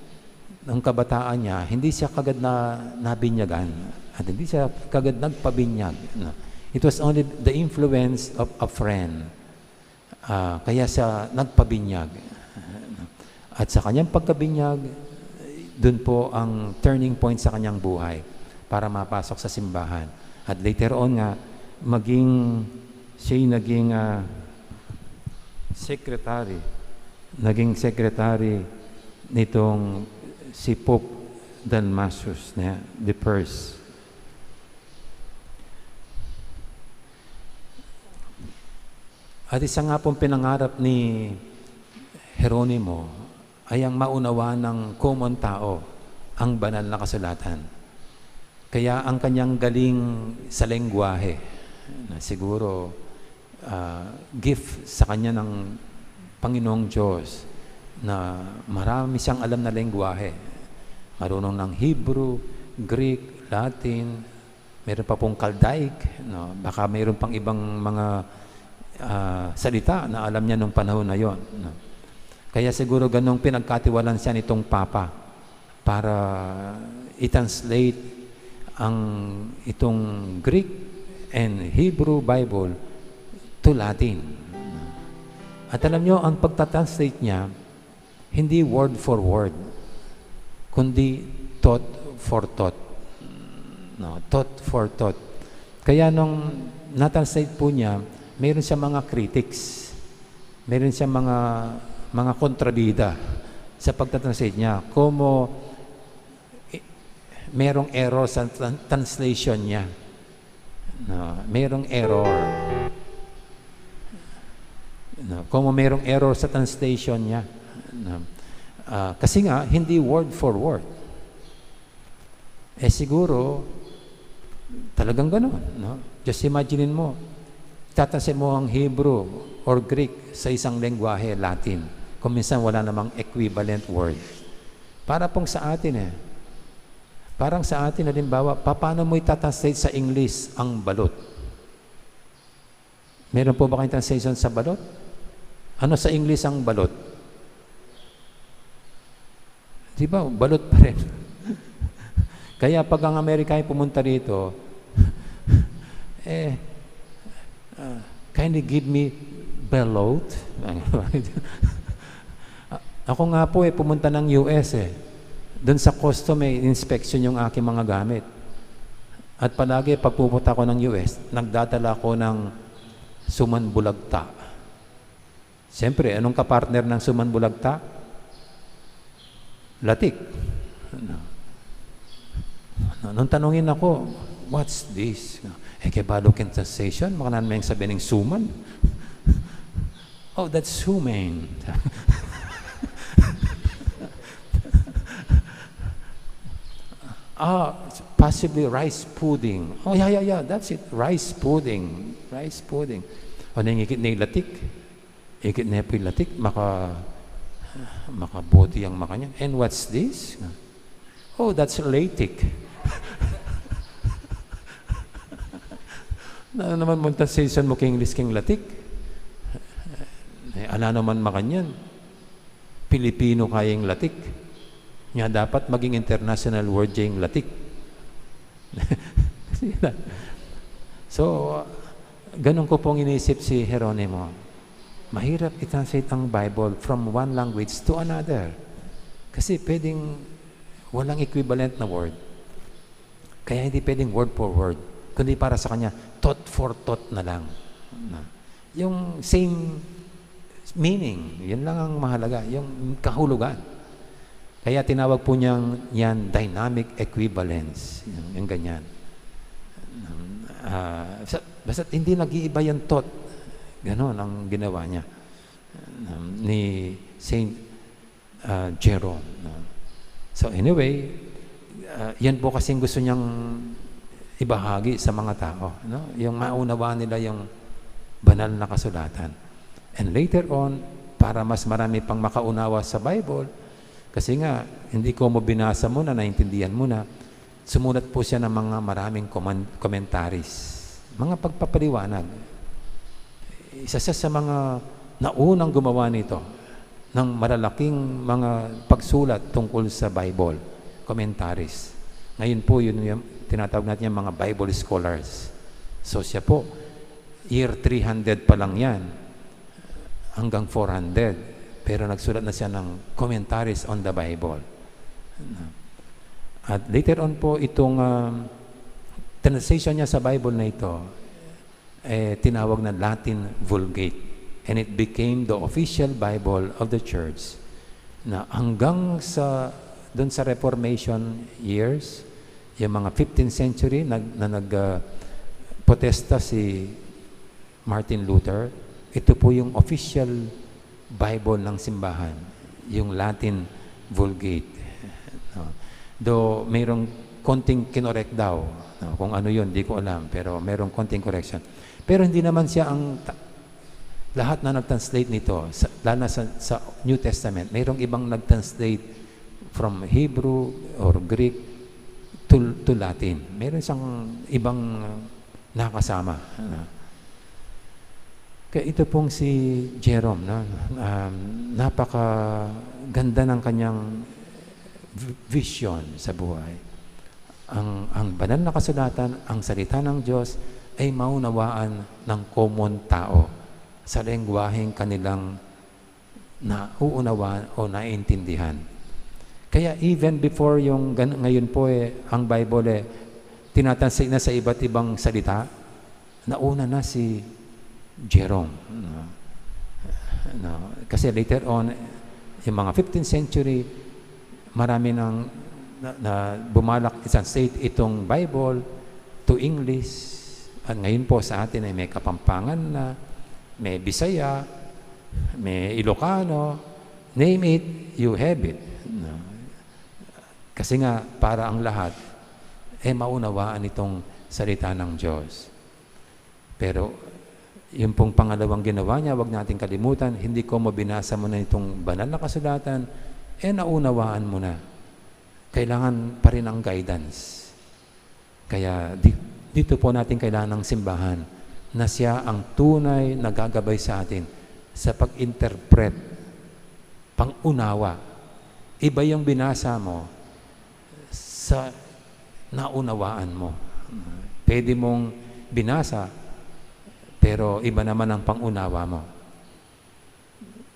nung kabataan niya, hindi siya kagad na nabinyagan at hindi siya kagad nagpabinyag, no? It was only the influence of a friend. Ah, kaya siya nagpabinyag. At sa kanyang pagkabinyag, dun po ang turning point sa kanyang buhay para mapasok sa simbahan. At later on nga, maging, siya'y naging, ah, secretary. Naging secretary nitong si Pope Dalmasius na the first. At isa nga pong pinangarap ni Jeronimo ay ang maunawa ng common tao ang banal na kasulatan. Kaya ang kanyang galing sa lengguwahe, na siguro, ah, gift sa kanya ng Panginoong Diyos, na marami siyang alam na lengguwahe. Marunong ng Hebrew, Greek, Latin, meron pa pong Chaldaic, no? Baka meron pang ibang mga, ah, salita na alam niya nung panahon na yon, no? Kaya siguro ganong pinagkatiwalan siya nitong Papa para i-translate ang itong Greek and Hebrew Bible to Latin. At alam nyo, ang pagta-translate niya, hindi word for word, kundi thought for thought. No, thought for thought. Kaya nung na-translate po niya, meron siya mga critics. Meron siya mga, mga kontrabida sa pagta-translate niya. Como, eh, merong error sa tran-, translation niya. No, merong error. No, como merong error sa translation niya. No. Ah, kasi nga, hindi word for word. Eh, siguro, talagang ganun, no? Just imagine mo, tatanse mo ang Hebrew or Greek sa isang lengguwahe, Latin, kung minsan wala namang equivalent word. Para pong sa atin, eh. Parang sa atin, halimbawa, paano mo itatranslate sa English ang balot? Meron po ba kayong translation sa balot? Ano sa English ang balot? Di ba, balot pa rin. Kaya pag ang Amerika ay pumunta rito, eh, ah, "Kindly give me balot." Ako nga po, eh, pumunta ng U S, eh. Doon sa custom, eh, inspection yung aking mga gamit. At palagi, pag pupunta ako ng U S, nagdadala ako ng suman bulagta. Siyempre, anong kapartner ng suman bulagta? Latik. Ano? Ano, nung tanungin ako, "What's this?" Eh, kaya balo king translation, makananu meng sabi ning suman? "Oh, that's suman." "Ah, possibly rice pudding." "Oh, yeah, yeah, yeah, that's it, rice pudding, rice pudding." O, nengikit ne ing latik. Ikit ne pu ing latik, maka-, makabuti yang makanyan. "And what's this?" "Oh, that's latik." Na naman munta season mo king English king latik. Eh, ala naman makanyan. Pilipino kaya ing latik. Nya dapat maging international word ya ing latik. So, ganun ko pong inisip si Jeronimo. Mahirap i-translate ang Bible from one language to another. Kasi pwedeng walang equivalent na word. Kaya hindi pwedeng word for word, kundi para sa kanya, thought for thought na lang. Na, yung same meaning, yun lang ang mahalaga, yung kahulugan. Kaya tinawag po niyang yan dynamic equivalence, yung, yung ganyan. Ah, sa, basta hindi nag-iiba yung thought. Ganon ang ginawa niya, um, ni Saint, ah, Jerome, no? So anyway, ah, yan po kasing gusto niyang ibahagi sa mga tao, no? Yung maunawaan nila yung banal na kasulatan. And later on, para mas marami pang makaunawa sa Bible, kasi nga, hindi ko mo binasa mo na, naintindihan mo na, sumulat po siya ng mga maraming koman-, commentaries, mga pagpapaliwanag. Isa siya sa mga naunang gumawa nito, ng malalaking mga pagsulat tungkol sa Bible, commentaries. Ngayon po, yun yung tinatawag natin yung mga Bible scholars. So siya po, year three hundred pa lang yan, hanggang four hundred. Pero nagsulat na siya ng commentaries on the Bible. At later on po, itong, um, translation niya sa Bible na ito, eh, tinawag na Latin Vulgate. And it became the official Bible of the church. Na hanggang sa, dun sa Reformation years, yung mga fifteenth century, nag-, na nag, ah, protesta si Martin Luther, ito po yung official Bible ng simbahan, yung Latin Vulgate. No? Though mayroong konting kinorek daw. No? Kung ano yun, di ko alam. Pero mayroong konting correction. Pero hindi naman siya ang ta- lahat na nag-translate nito, sa, lalo na sa, sa New Testament, mayroong ibang nag-translate from Hebrew or Greek to, to Latin. Meron siyang ibang nakasama. Ano. Kaya ito pong si Jerome, no? Um, napakaganda ng kanyang v- vision sa buhay. Ang, ang banal na kasulatan, ang salita ng Diyos, ay maunawaan ng common tao sa lengguwaheng kanilang nauunawaan o naiintindihan. Kaya even before yung gan- ngayon po eh, ang Bible eh, tinatansi na sa iba't ibang salita, nauna na si Jerome. No? No? Kasi later on, yung mga fifteenth century, marami nang na, na bumalak i-translate itong Bible to English. At ngayon po sa atin ay may Kapampangan na, may Bisaya, may Ilocano, name it, you have it. No? Kasi nga, para ang lahat, eh maunawaan itong salita ng Diyos. Pero yung pong pangalawang ginawa niya, wag nating kalimutan, hindi ko mabinasa mo na itong banal na kasulatan, eh naunawaan mo na. Kailangan pa rin ang guidance. Kaya di, dito po natin kailangan ng simbahan na siya ang tunay na gagabay sa atin sa pag-interpret, pang-unawa. Iba yung binasa mo sa naunawaan mo. Pwede mong binasa, pero iba naman ang pang-unawa mo.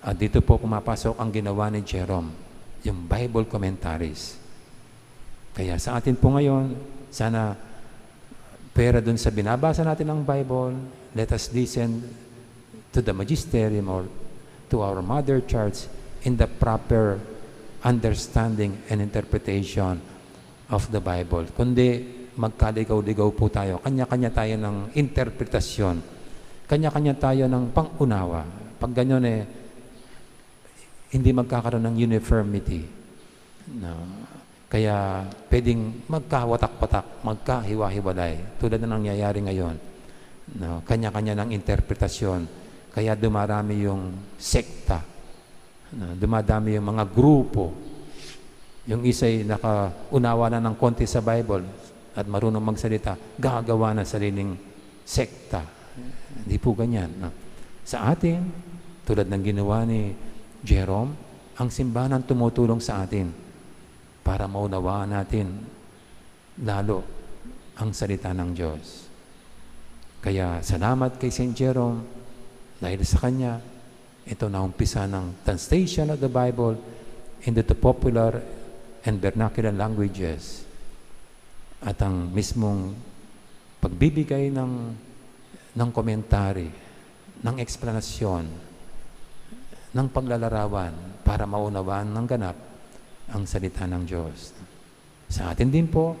At dito po pumapasok ang ginawa ni Jerome, yung Bible commentaries. Kaya sa atin po ngayon, sana pwera dun sa binabasa natin ng Bible, let us listen to the magisterium or to our mother church in the proper understanding and interpretation of the Bible. Kundi magkaligaw-ligaw po tayo. Kanya-kanya tayo ng interpretasyon. Kanya-kanya tayo ng pangunawa. Pag ganyan eh, hindi magkakaroon ng uniformity. No? Kaya pwedeng magkawatak-watak, magkahiwa-hiwalay. Tulad na nangyayari ngayon. No? Kanya-kanya ng interpretasyon. Kaya dumarami yung sekta. No? Dumadami yung mga grupo. Yung isa'y nakaunawa na ng konti sa Bible at marunong magsalita, gagawa ng sariling sekta. Hindi po ganyan. No? Sa atin, tulad ng ginawa ni Jerome, ang simbahan ang tumutulong sa atin para maunawaan natin lalo ang salita ng Diyos. Kaya salamat kay Saint Jerome dahil sa kanya, ito na umpisa ng translation of the Bible into the popular and vernacular languages at ang mismong pagbibigay ng, ng komentary, ng eksplanasyon, ng paglalarawan para maunawaan ng ganap ang salita ng Diyos. Sa atin din po,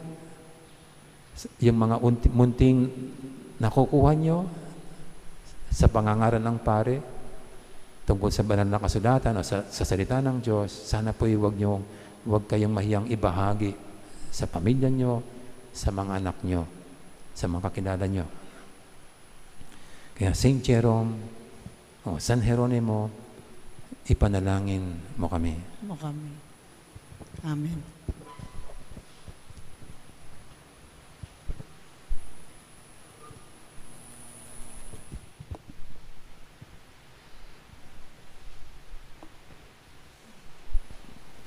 yung mga unti, munting nakukuha nyo sa pangangaral ng pare tungkol sa banal na kasulatan o sa, sa salita ng Diyos, sana po huwag nyo, huwag kayong mahiyang ibahagi sa pamilya nyo, sa mga anak nyo, sa mga kakilala nyo. Kaya Saint Jerome, o San Jeronimo, ipanalangin mo kami. Mo kami. Amen.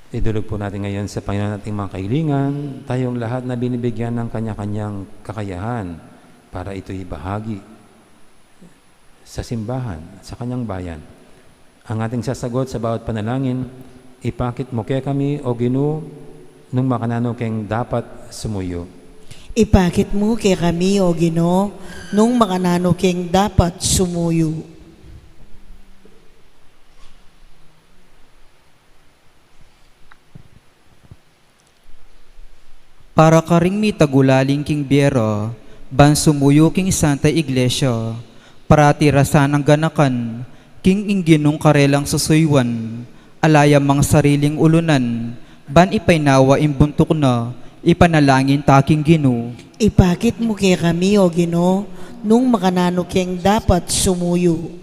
Idulog po natin ngayon sa Panginoon ating mga kahilingan, tayong lahat na binibigyan ng kanya-kanyang kakayahan para ito'y bahagi sa simbahan, sa kanyang bayan. Ang ating sasagot sa bawat panalangin, ipakit mo kekami, O Ginu, nung makananu keng dapat sumuyu. Ipakit mo kekami, O Ginu, nung makananu keng dapat sumuyu. Para karing mitagulaling king bie ra, ban sumuyu king Santa Iglesia, parati ra sanang ganakan, king ing Ginung karelang susuyuan, Ala ya mang sariling ulunan, ban ipainawa ing buntuk na, ipanalangin ta king Ginu. Ipakit mu kekami, O Ginu, nung makananu keng dapat sumuyu.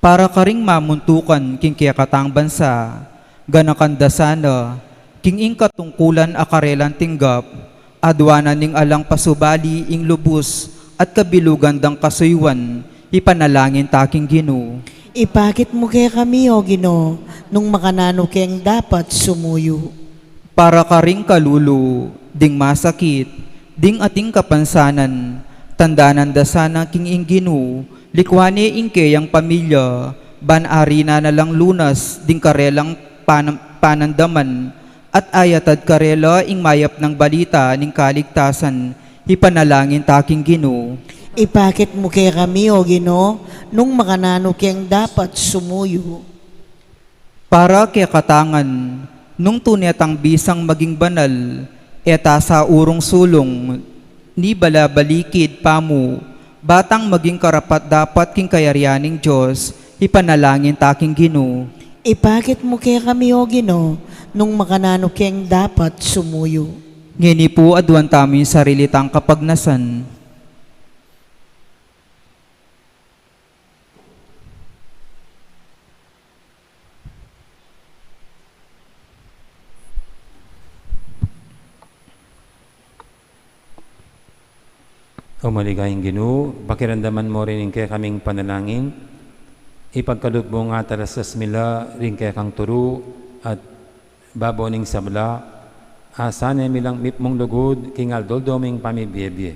Para karing mamuntukan king kekatang bansa, ganakan da sana, king ing katungkulan a karelang tinggap, aduanan ning alang pasubali ing lubus at kabilugan dang kasuyuan, ipanalangin ta king Ginu. Ipakit mu kekami, O Ginu, nung makananu keng dapat sumuyu. Para karing kalulu, ding masakit, ding ating kapansanan, tandanan da sana king ing Ginu, likuan ne ing keyang pamilya, ban ari na na lang lunas, ding karelang pan-, panandaman, at ayatad karela ing mayap nang balita ning kaligtasan, ipanalangin ta king Ginu. Ipakit mu kekami, O Ginu, nung makananu keng dapat sumuyu. Para kekatang ngan, nung tune tang bisang maging banal, e ta sa urung sulung, ni balabalikid pamu, ba tang maging karapat-dapat king kayarian ning Dios, ipanalangin ta king Ginu. Ipakit mu kekami, O Ginu, nung makananu keng dapat sumuyu. Ngeni pu aduan tamu ing sarili tang kapagnasan. O maligayang Ginu, pakiramdaman mu rin ing kekaming panalangin, ipagkalub mu nga talastas mi la ring kekang turu at babo ning sabla, asabi mi lang mipnung lugud king aldo-aldo ming pamibiebie.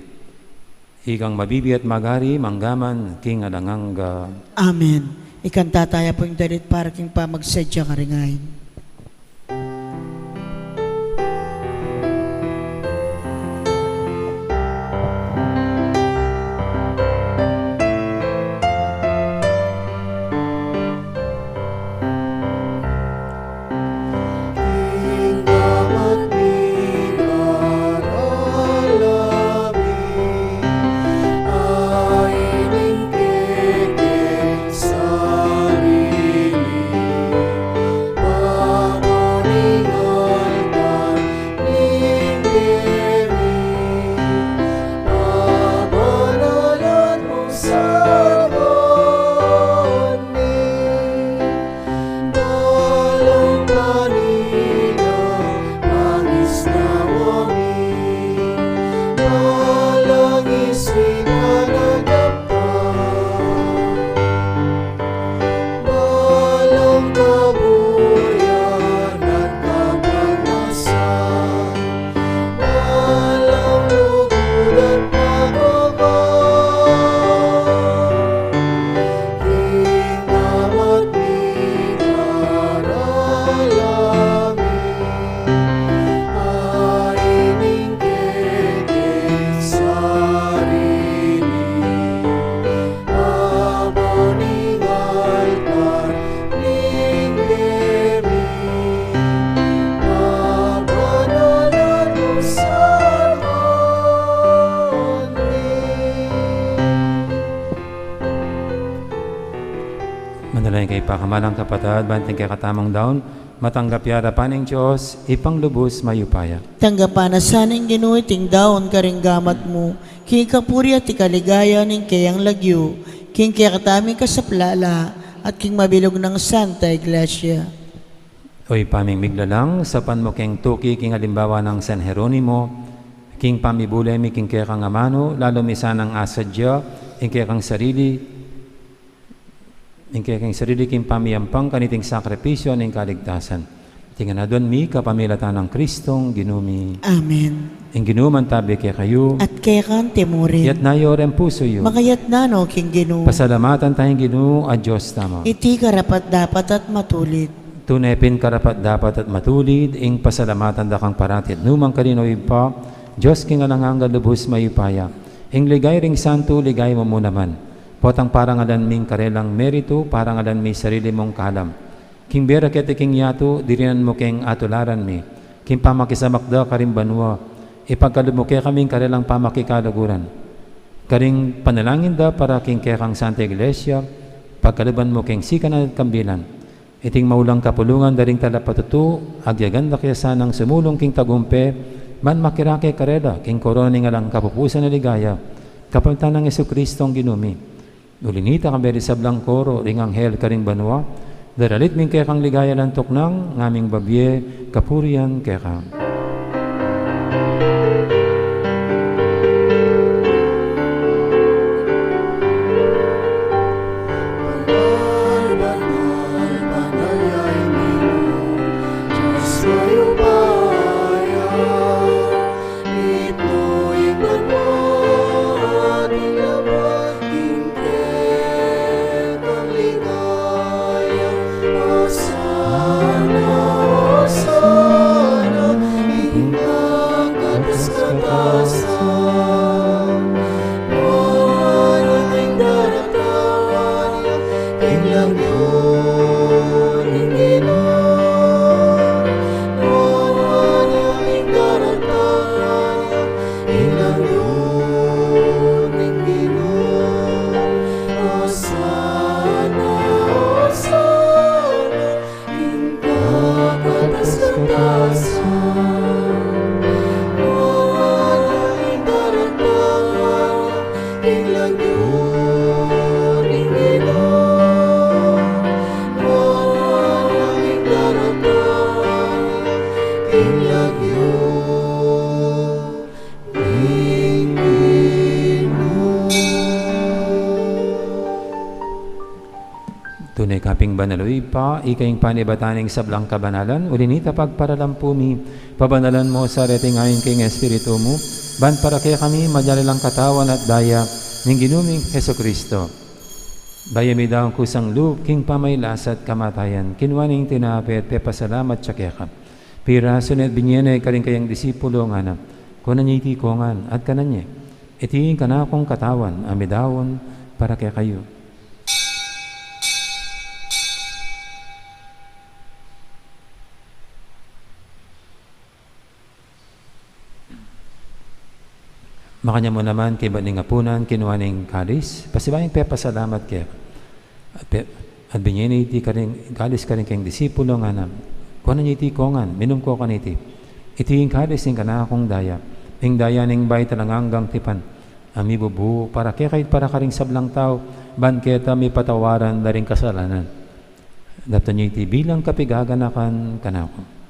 Ikang mabibie at magari, mangga man king alang angga. Amen. Ikanta taya pu ing dalit para king pamagsadya karing ain. Balang kabuyan at kapanasan, balang lugud at pakuba, king damat mi daralami, ain ing kekeng sarili. Babo ning altar ning bie mi, pabanalun mu sa banal mi. Manalangin kayu pakamalan kung kapatad, ban iting kekatamung daun, matanggap ya king arapan ning Dios, Ibpang lubus mayupaya. Tanggapan na sa ning Ginu iting daun karing gamat mu, king kapurian at ikaligaya ning keyang lagyu, king kekatamung kasaplalan, at king mabilug nang Santa Iglesia. O Ibpa ming miglalang, saupan mu keng tuki king alimbawa nang San Jeronimo, king pamibule mi king kekang amanu, lalu mi sanang asadya, ing kekang sarili, ing kekeng sarili king pamiyampang kaniting sakripisyu ning kaligtasan. Iti ngan aduan mi kapamilatan nang Kristong Ginu mi. Amen. Ing Ginu mantabi kekayu. At keka mu rin. Itas yu reng pusu yu. Makatas na no king Ginu. Pasalamatan taya ing Ginu a Dios tamu. Iti karapat-dapat at matulid. Tune pin karapat-dapat at matulid, ing pasalamatan da kang parati at nukarin man, O Ibpa, Dios king alang angga, lubus mayupaya. Ing ligaya ring santu, ligaya mu naman. Potang parangalan mi ing karelang meritu, parangalan mi ing sarili mung kalam. King bie ra keti king yatu, dirinan mu keng atularan mi. King pamakisamak da karing banua, ipagkalub mu kekami ing karelang pamakikaluguran. Karing panalangin da para king kekang Santa Iglesia, pagkaluban mu keng sikanan at kambilan. Iting maulang kapulungan da ring talapatutu, agyagan da ke sanang sumulung king tagumpe, ban makirake karela king korona ning alang kapupusan a ligaya, kapamilatan nang Jesucristong Ginu mi. Uli na nita, kambe ring sablang koro ring anghel karing banua, daralit mi ing kekang ligaya alang tuknang, ngaming babie kapurian keka. Tune ka pin banal, o Ibpa, ika ing panibatan ning sablang kabanalan, uli na nita pagparalan pu mi, pabanalan mu sa reting ayon king Espiritu mu, ban para kekami maging la lang katawan at daya ning Ginu ming Jesucristo. Bayu mi daun kusang lub king pamagkasakit at kamatayan, kinua ne ing tinape at pepasalamat ya keka. Pirasu ne at binie ne karing kayang disipulo, ngana, kunan ye iti kongan at kanan ye. Iti ing kanakung katawan a midaun para kekayu. Makanyan mu naman, kaybat ning apunan, kinua ne ing kalis, pasibayu yang pepasalamat keka. At pe-, at binie ne iti karing, kalis karing kayang disipulo, ngana, kunan ye iti kongan, minum ko kaniti. Iti ing kalis ning kanakung daya, ing daya ning bayu at alang anggang tipan, a mibubu para kekayu at para karing sablang tau, ban keta mipatawaran da ring kasalanan. Daptan ye iti bilang kapaganakan kanaku.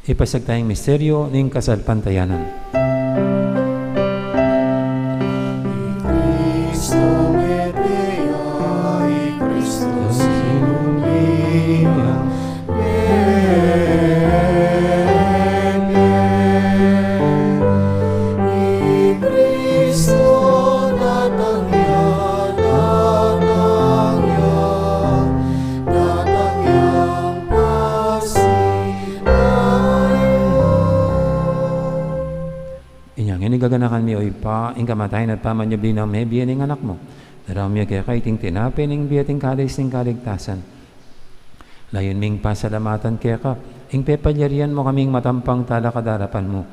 Ipasiag taya ing misteryu ning kasalpantayanan. I Kristu mete ya, i Kristu sinumbi ya, mete. I Kristu datang ya, datang ya, datang ya. Inya ngeni gaganakan mi, o Ibpa, ing kamatayan at pamanyubli nang mebie ning Anak mu. Daraun mi keka iting tinape ning bie at ing kalis ning kaligtasan. Layun ming pasalamatan keka ing pepalyarian mu kaming matampang talakad king arapan mu.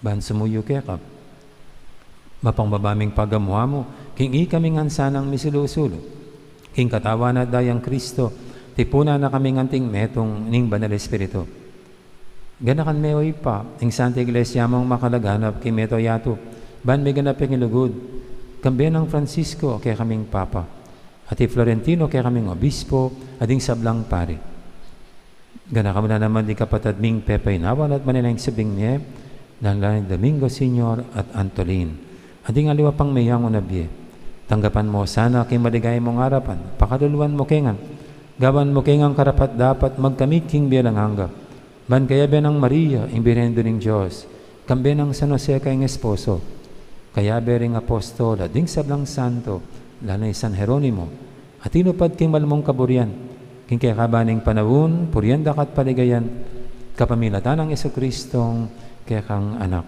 Ban sumuyu keka, mapakumbaba ming pagamu-amu king ikaming ansanang misulu-sulu king katawan at dayang Kristo, tipunan na kaming anting metung ning Banal Espiritu. Ganakan me, o Ibpa, ing Santa Iglesia mung makalaganap king mabilug a yatu, ban miganap ya king lugud, kambe nang Francisco a kekaming Papa, at i Florentino a kekaming Obispo, at ding sablang pari. Ganakan mu na naman ding kapatad ming pepainawa at manenaya king subling mie, lalu na i Domingo Senior at Antolin, at ding aliwa pang meyangu na bie. Tanggapan mu sana king maligaya mung arapan, pakaluluan mu ke ngan, gawan mu ke ngan karapat-dapat magkamit king bie alang angga, ban kayabe nang Maria, ing Birhen Indu ning Dios, kambe nang San Jose a kayang esposo, kayabe ring apostol at ding sablang santo, lalu na i San Jeronimo, a tinupad king malmung kaburian, king kekaban ning panaun, purian da ka at paligayan, kapamilatan nang Jesucristong kekang Anak.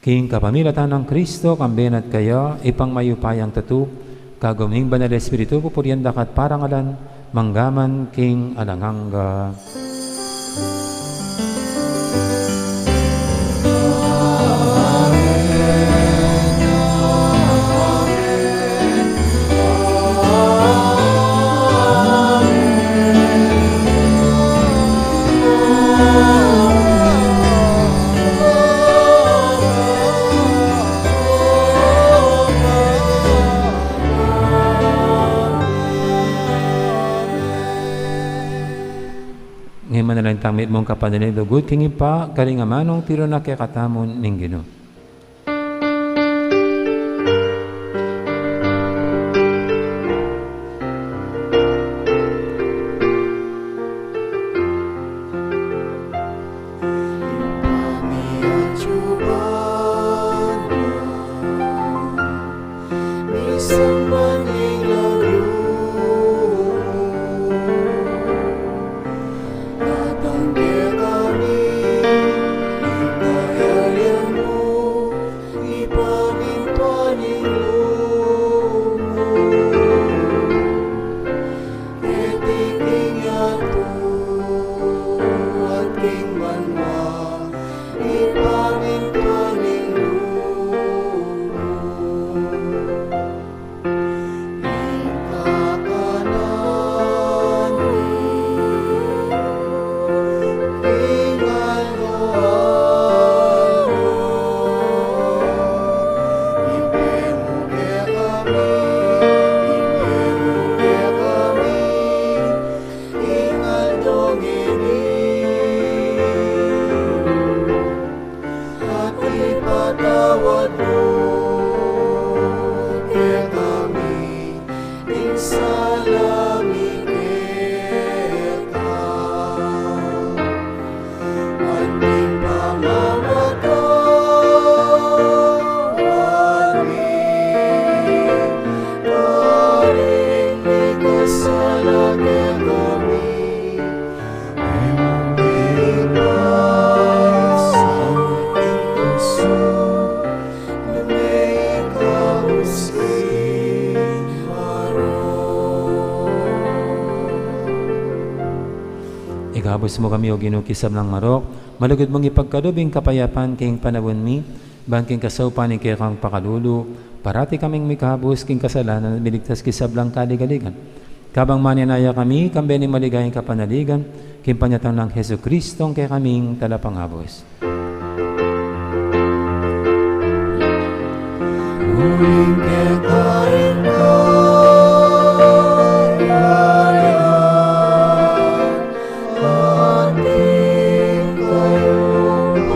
King kapamilatan nang Kristo, kambe na at kaya, Ibpang mayupayang tutu, kagum ning Banal Espiritu, pupurian da ka at parangalan, mangga man king alang angga. Nanu ing mitmung kapanaligan, lugud king Ibpa, karing amanung tiru na kekatamu ning Ginu. At ipatawad mu kekami ing sala mi keka. Anting pamamatawad mi karing mikasala kekami. Ikabus mu kami, O Ginu, king sablang marok, malugud mung ipagkalub ing kapayapan king panaun mi, ban king kasaupan ning kekang pakalulu, parati kaming mikabus king kasalanan at miligtas king sablang kaligaligan. Kabang manenaya kami, kambe ning maligayang kapanaligan, king panyatang nang Jesucristo, ing kekaming Talapangabus. Uling keka ing kayarian, at ing kayupayan,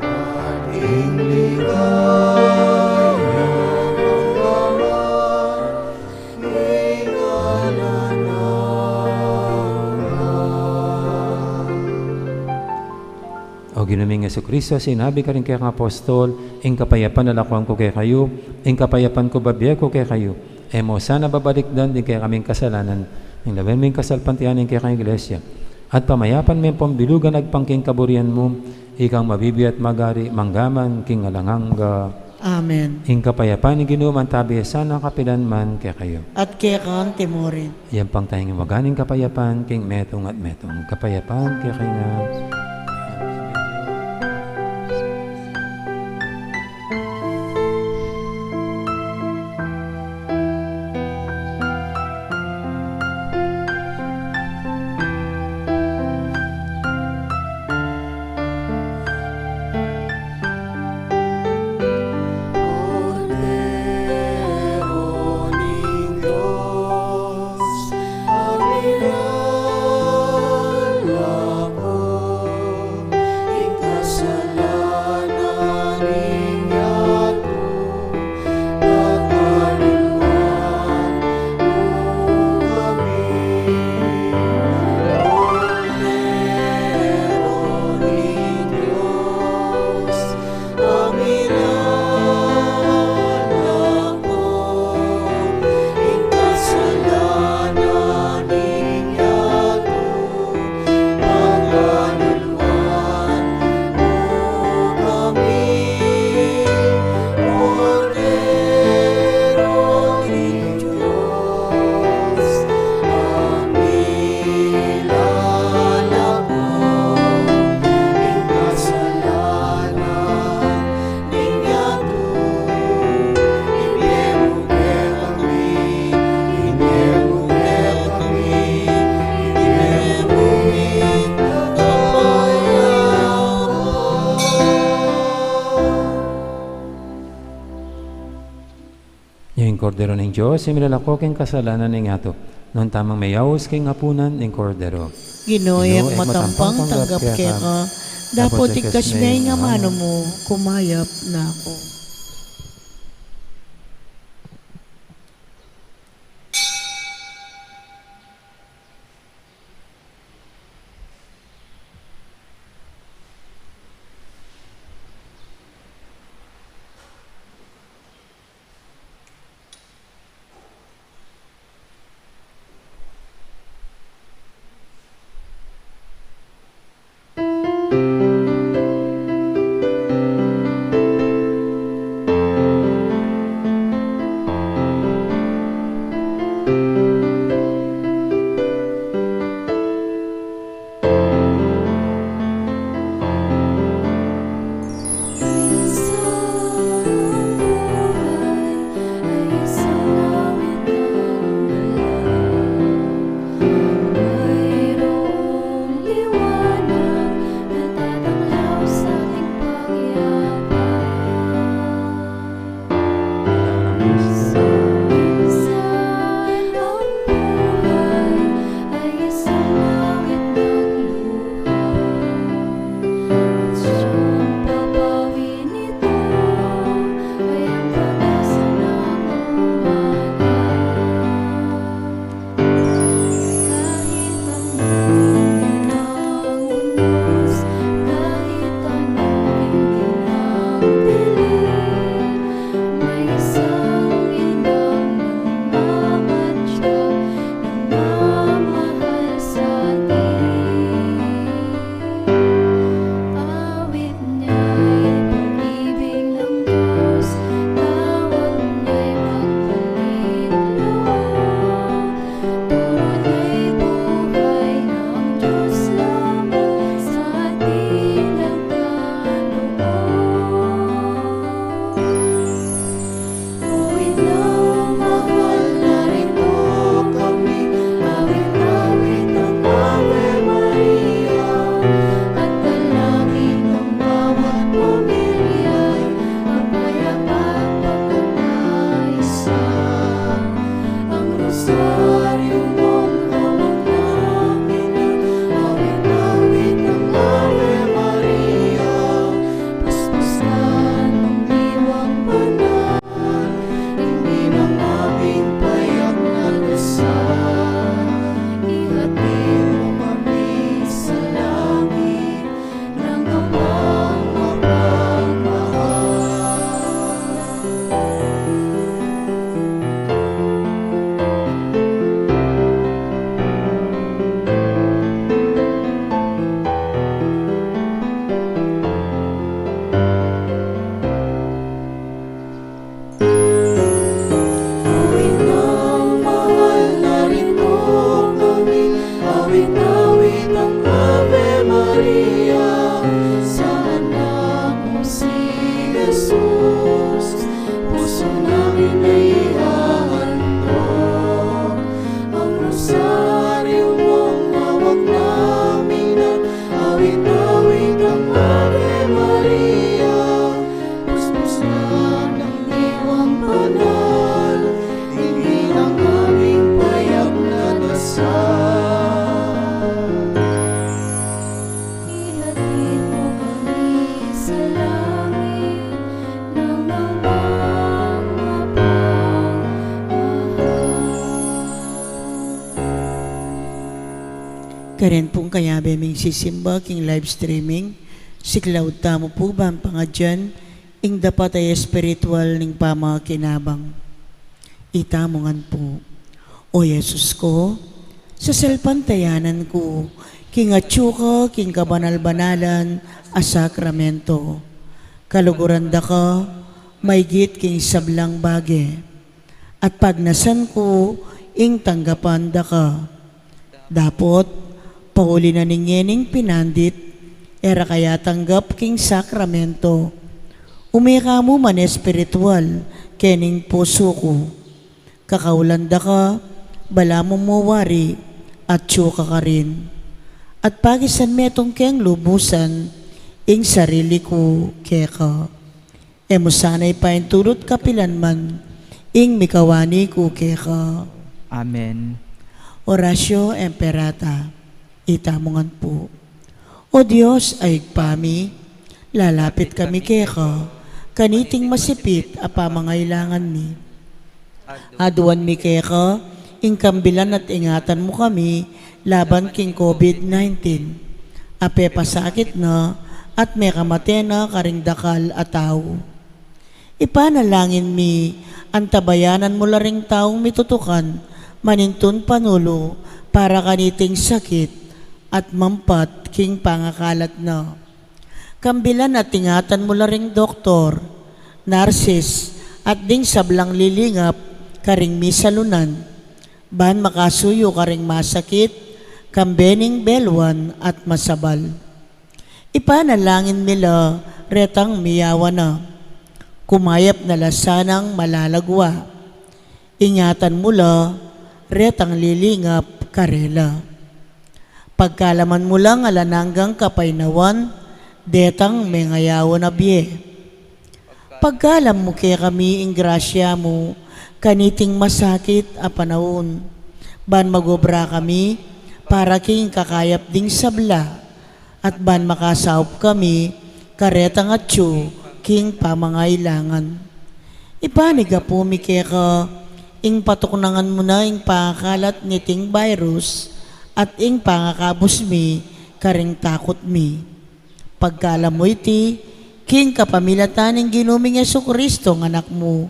at ing ligaya ning Ama, king alang angga. O Ginu ming Jesucristo, sinabi mu karing kekang apostol, ing kapayapan lalakwan ku kekayu, ing kapayapan ku bibie ku kekayu. E mu sana babalikdan ding kekaming kasalanan, nune lawen mu ing kasalpantayanan ning kekang Iglesia. At pamayapan me ampong bilugan agpang king kaburian mu, ikang mabibie at magari, mangga man king alang angga. Amen. Ing kapayapan ning Ginu mantabi sana kapilan man kekayu. At keka naman murin. Iyampang taya ing maganang kapayapan king metung at metung. Kapayapan kekayu ngan. Kordero ning Dios, a milalako ing kasalanan ning yatu, pakaluluan mu kami. Kordero ning Dios, a milalako ing kasalanan ning yatu, pakaluluan mu kami. Kordero ning Dios, a milalako ing kasalanan ning yatu, ibie mu kekami, ibie mu kekami, ibie mu ing kapayapan. Ing Kordero ning Dios, a milalako king kasalanan ning yatu. Nung tamang meyaus king apunan ning Kordero. Ginu, e ku matampang tanggap keka, dapot iktas me ing amanu mu, kumayap na ku. Awit nang mahal na rin mo kami, awit, awit ang Ave Maria sa anak mong si Jesus. Puso namin ay hahandog ang rosaryo mong hawak naming nan. Awit, awit ang Ave Maria. Puspusan ng Diwang Banal, tingin ang aming payag na dasal. Ihatid mo kami sa langit ng Amang mapagmahal. Karin pung kayabe ming sisimba king live streaming, siklaud tamu pu ban pangadyan ing dapat a espiritual ning pamakinabang. Itamu ngan pu. O Jesus ku, sasalpantayanan ku king atyu ka king kabanal-banalan a sakramento. Kaluguran da ka maygit king sablang bage, at pagnasan ku ing tanggapan da ka. Dapot pauli na ning ngening pinandit, e ra ka ya tanggap king sakramento, ume ka mu man espiritual kening pusu ku. Kakaulan da ka, balamu mu wari, atyu ka karin. At pakisan metung keng lubusan ing sarili ku keka. E mu sana ipaintulut kapilan man ing mikawani ku keka. Amen. Oratio Imperata. Itamu ngan pu. O Dios a Ibpa mi, lalapit kami keka kaniting masipit a pamangailangan mi. Aduan mi keka ing kambilan at ingatan mu kami laban king COVID nineteen a pepasakit na at mekamate na karing dakal a tau. Ipanalangin mi, antabayanan mu la ring taung mitutukan manintun panulu para kaniting sakit at mampat king pangakalat na. Kambilan at ingatan mu la ring doktor, narsis, at ding sablang lilingap karing misalunan, ban makasuyu karing masakit, kambe ning beluan at masabal. Ipanalangin mi la retang miyawa na. Kumayap na la sanang malalagwa. Ingatan mu la retang lilingap karela. Pagkalaman mu lang alang anggang kapaynawan detang mengayawan a bie. Pagkalam mu kekami ing grasya mu kaniting masakit a panaun, ban magobra kami para king kakayap ding sabla, at ban makasaup kami karetang atyu king pamangailangan. Ipanigapu mi keka ing patuknangan mu na ing pangakalat niting virus at ing pangakabus mi karing takut mi. Pagkalam mu iti king kapamilatan ning Ginu ming Jesucristo, Anak mu,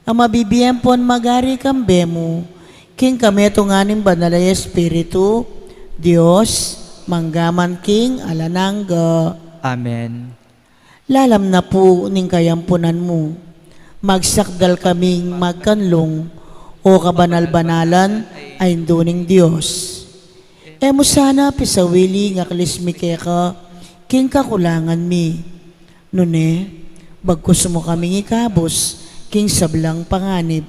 a mabibie ampon magari kambe mu king kametungan ning Banal a Espiritu, Dios, mangga man king alang angga. Amen. Lalam na pu ning kayampunan mu, magsakdal kaming magkanlung, o kabanal-banalan a Indu ning Dios. E mu sana pisawili ing aklis mi keka king kakulangan mi. Nune, bagkus mu kaming ikabus king sablang panganib,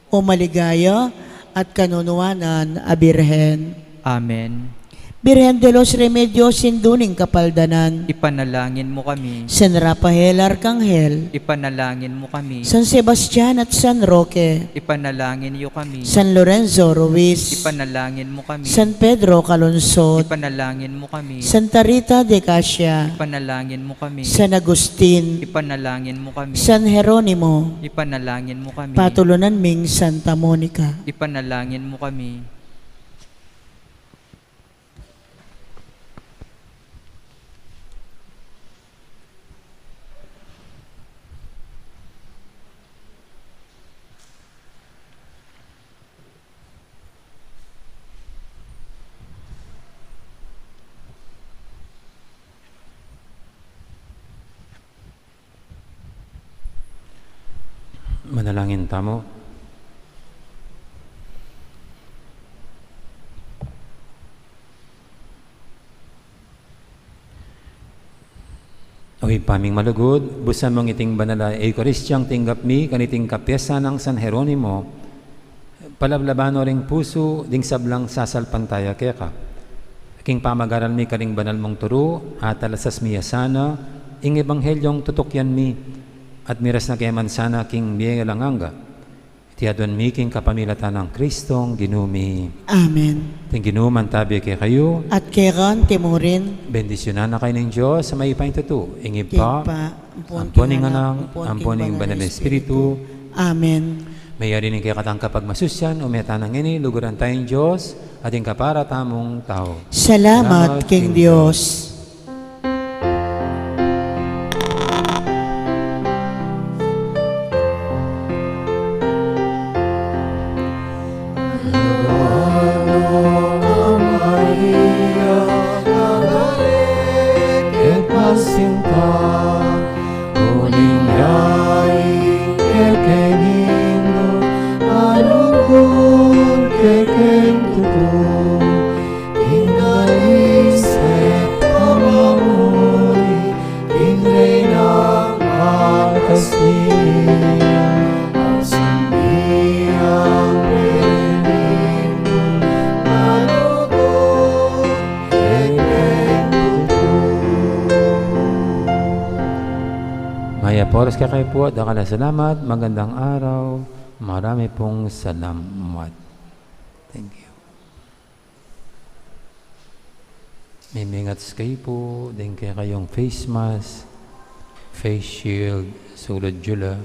o maligaya at kanunuanan a Birhen. Amen. Birhen de los Remedios, Indu ning Kapaldanan, ipanalangin mu kami. San Rafael Arkanghel, ipanalangin mu kami. San Sebastian at San Roque, ipanalangin yu kami. San Lorenzo Ruiz, ipanalangin mu kami. San Pedro Calungsod, ipanalangin mu kami. Santa Rita de Casia, ipanalangin mu kami. San Agustin, ipanalangin mu kami. San Jeronimo, ipanalangin mu kami. Patulunan ming Santa Monica, ipanalangin mu kami. Manalangin tamu. O Ibpa ming malugud, busan mung iting banal a Eukaristiyang tinggap mi kaniting kapiesta nang San Jeronimo, palablaban no ring pusu ding sablang sasalpantaya keka. King pamagaral mi karing banal mung turu, atalasas mi ya sana ing ebanghelyung tutukyan mi, at miras na ke man sana king bie alang angga. Iti aduan mi king kapamilatan nang Kristong Ginu mi. Amen. Ing Ginu mantabi kekayu. At keka mu rin. Bendisyunan na kayu ning Dios a mayupayang tutu, ing Ibpa, Ibpa, ampon ing Anak, ampon ing Banal a Espiritu. Amen. Mayari ning kekatang kapagmasusian, ume tana ngeni, luguran taya ing Dios, at ing kapara tamung tau. Salamat king Dios. Ing Rey nang angga kasing asambi ang Rey ning malugud kekeng tutu. Mayap a oras kekayu pu, dakal a salamat, magandang araw, marami pung salamat. Thank you. Mimingat kayu pu ding kekayung face mask, face shield, sulud yu la.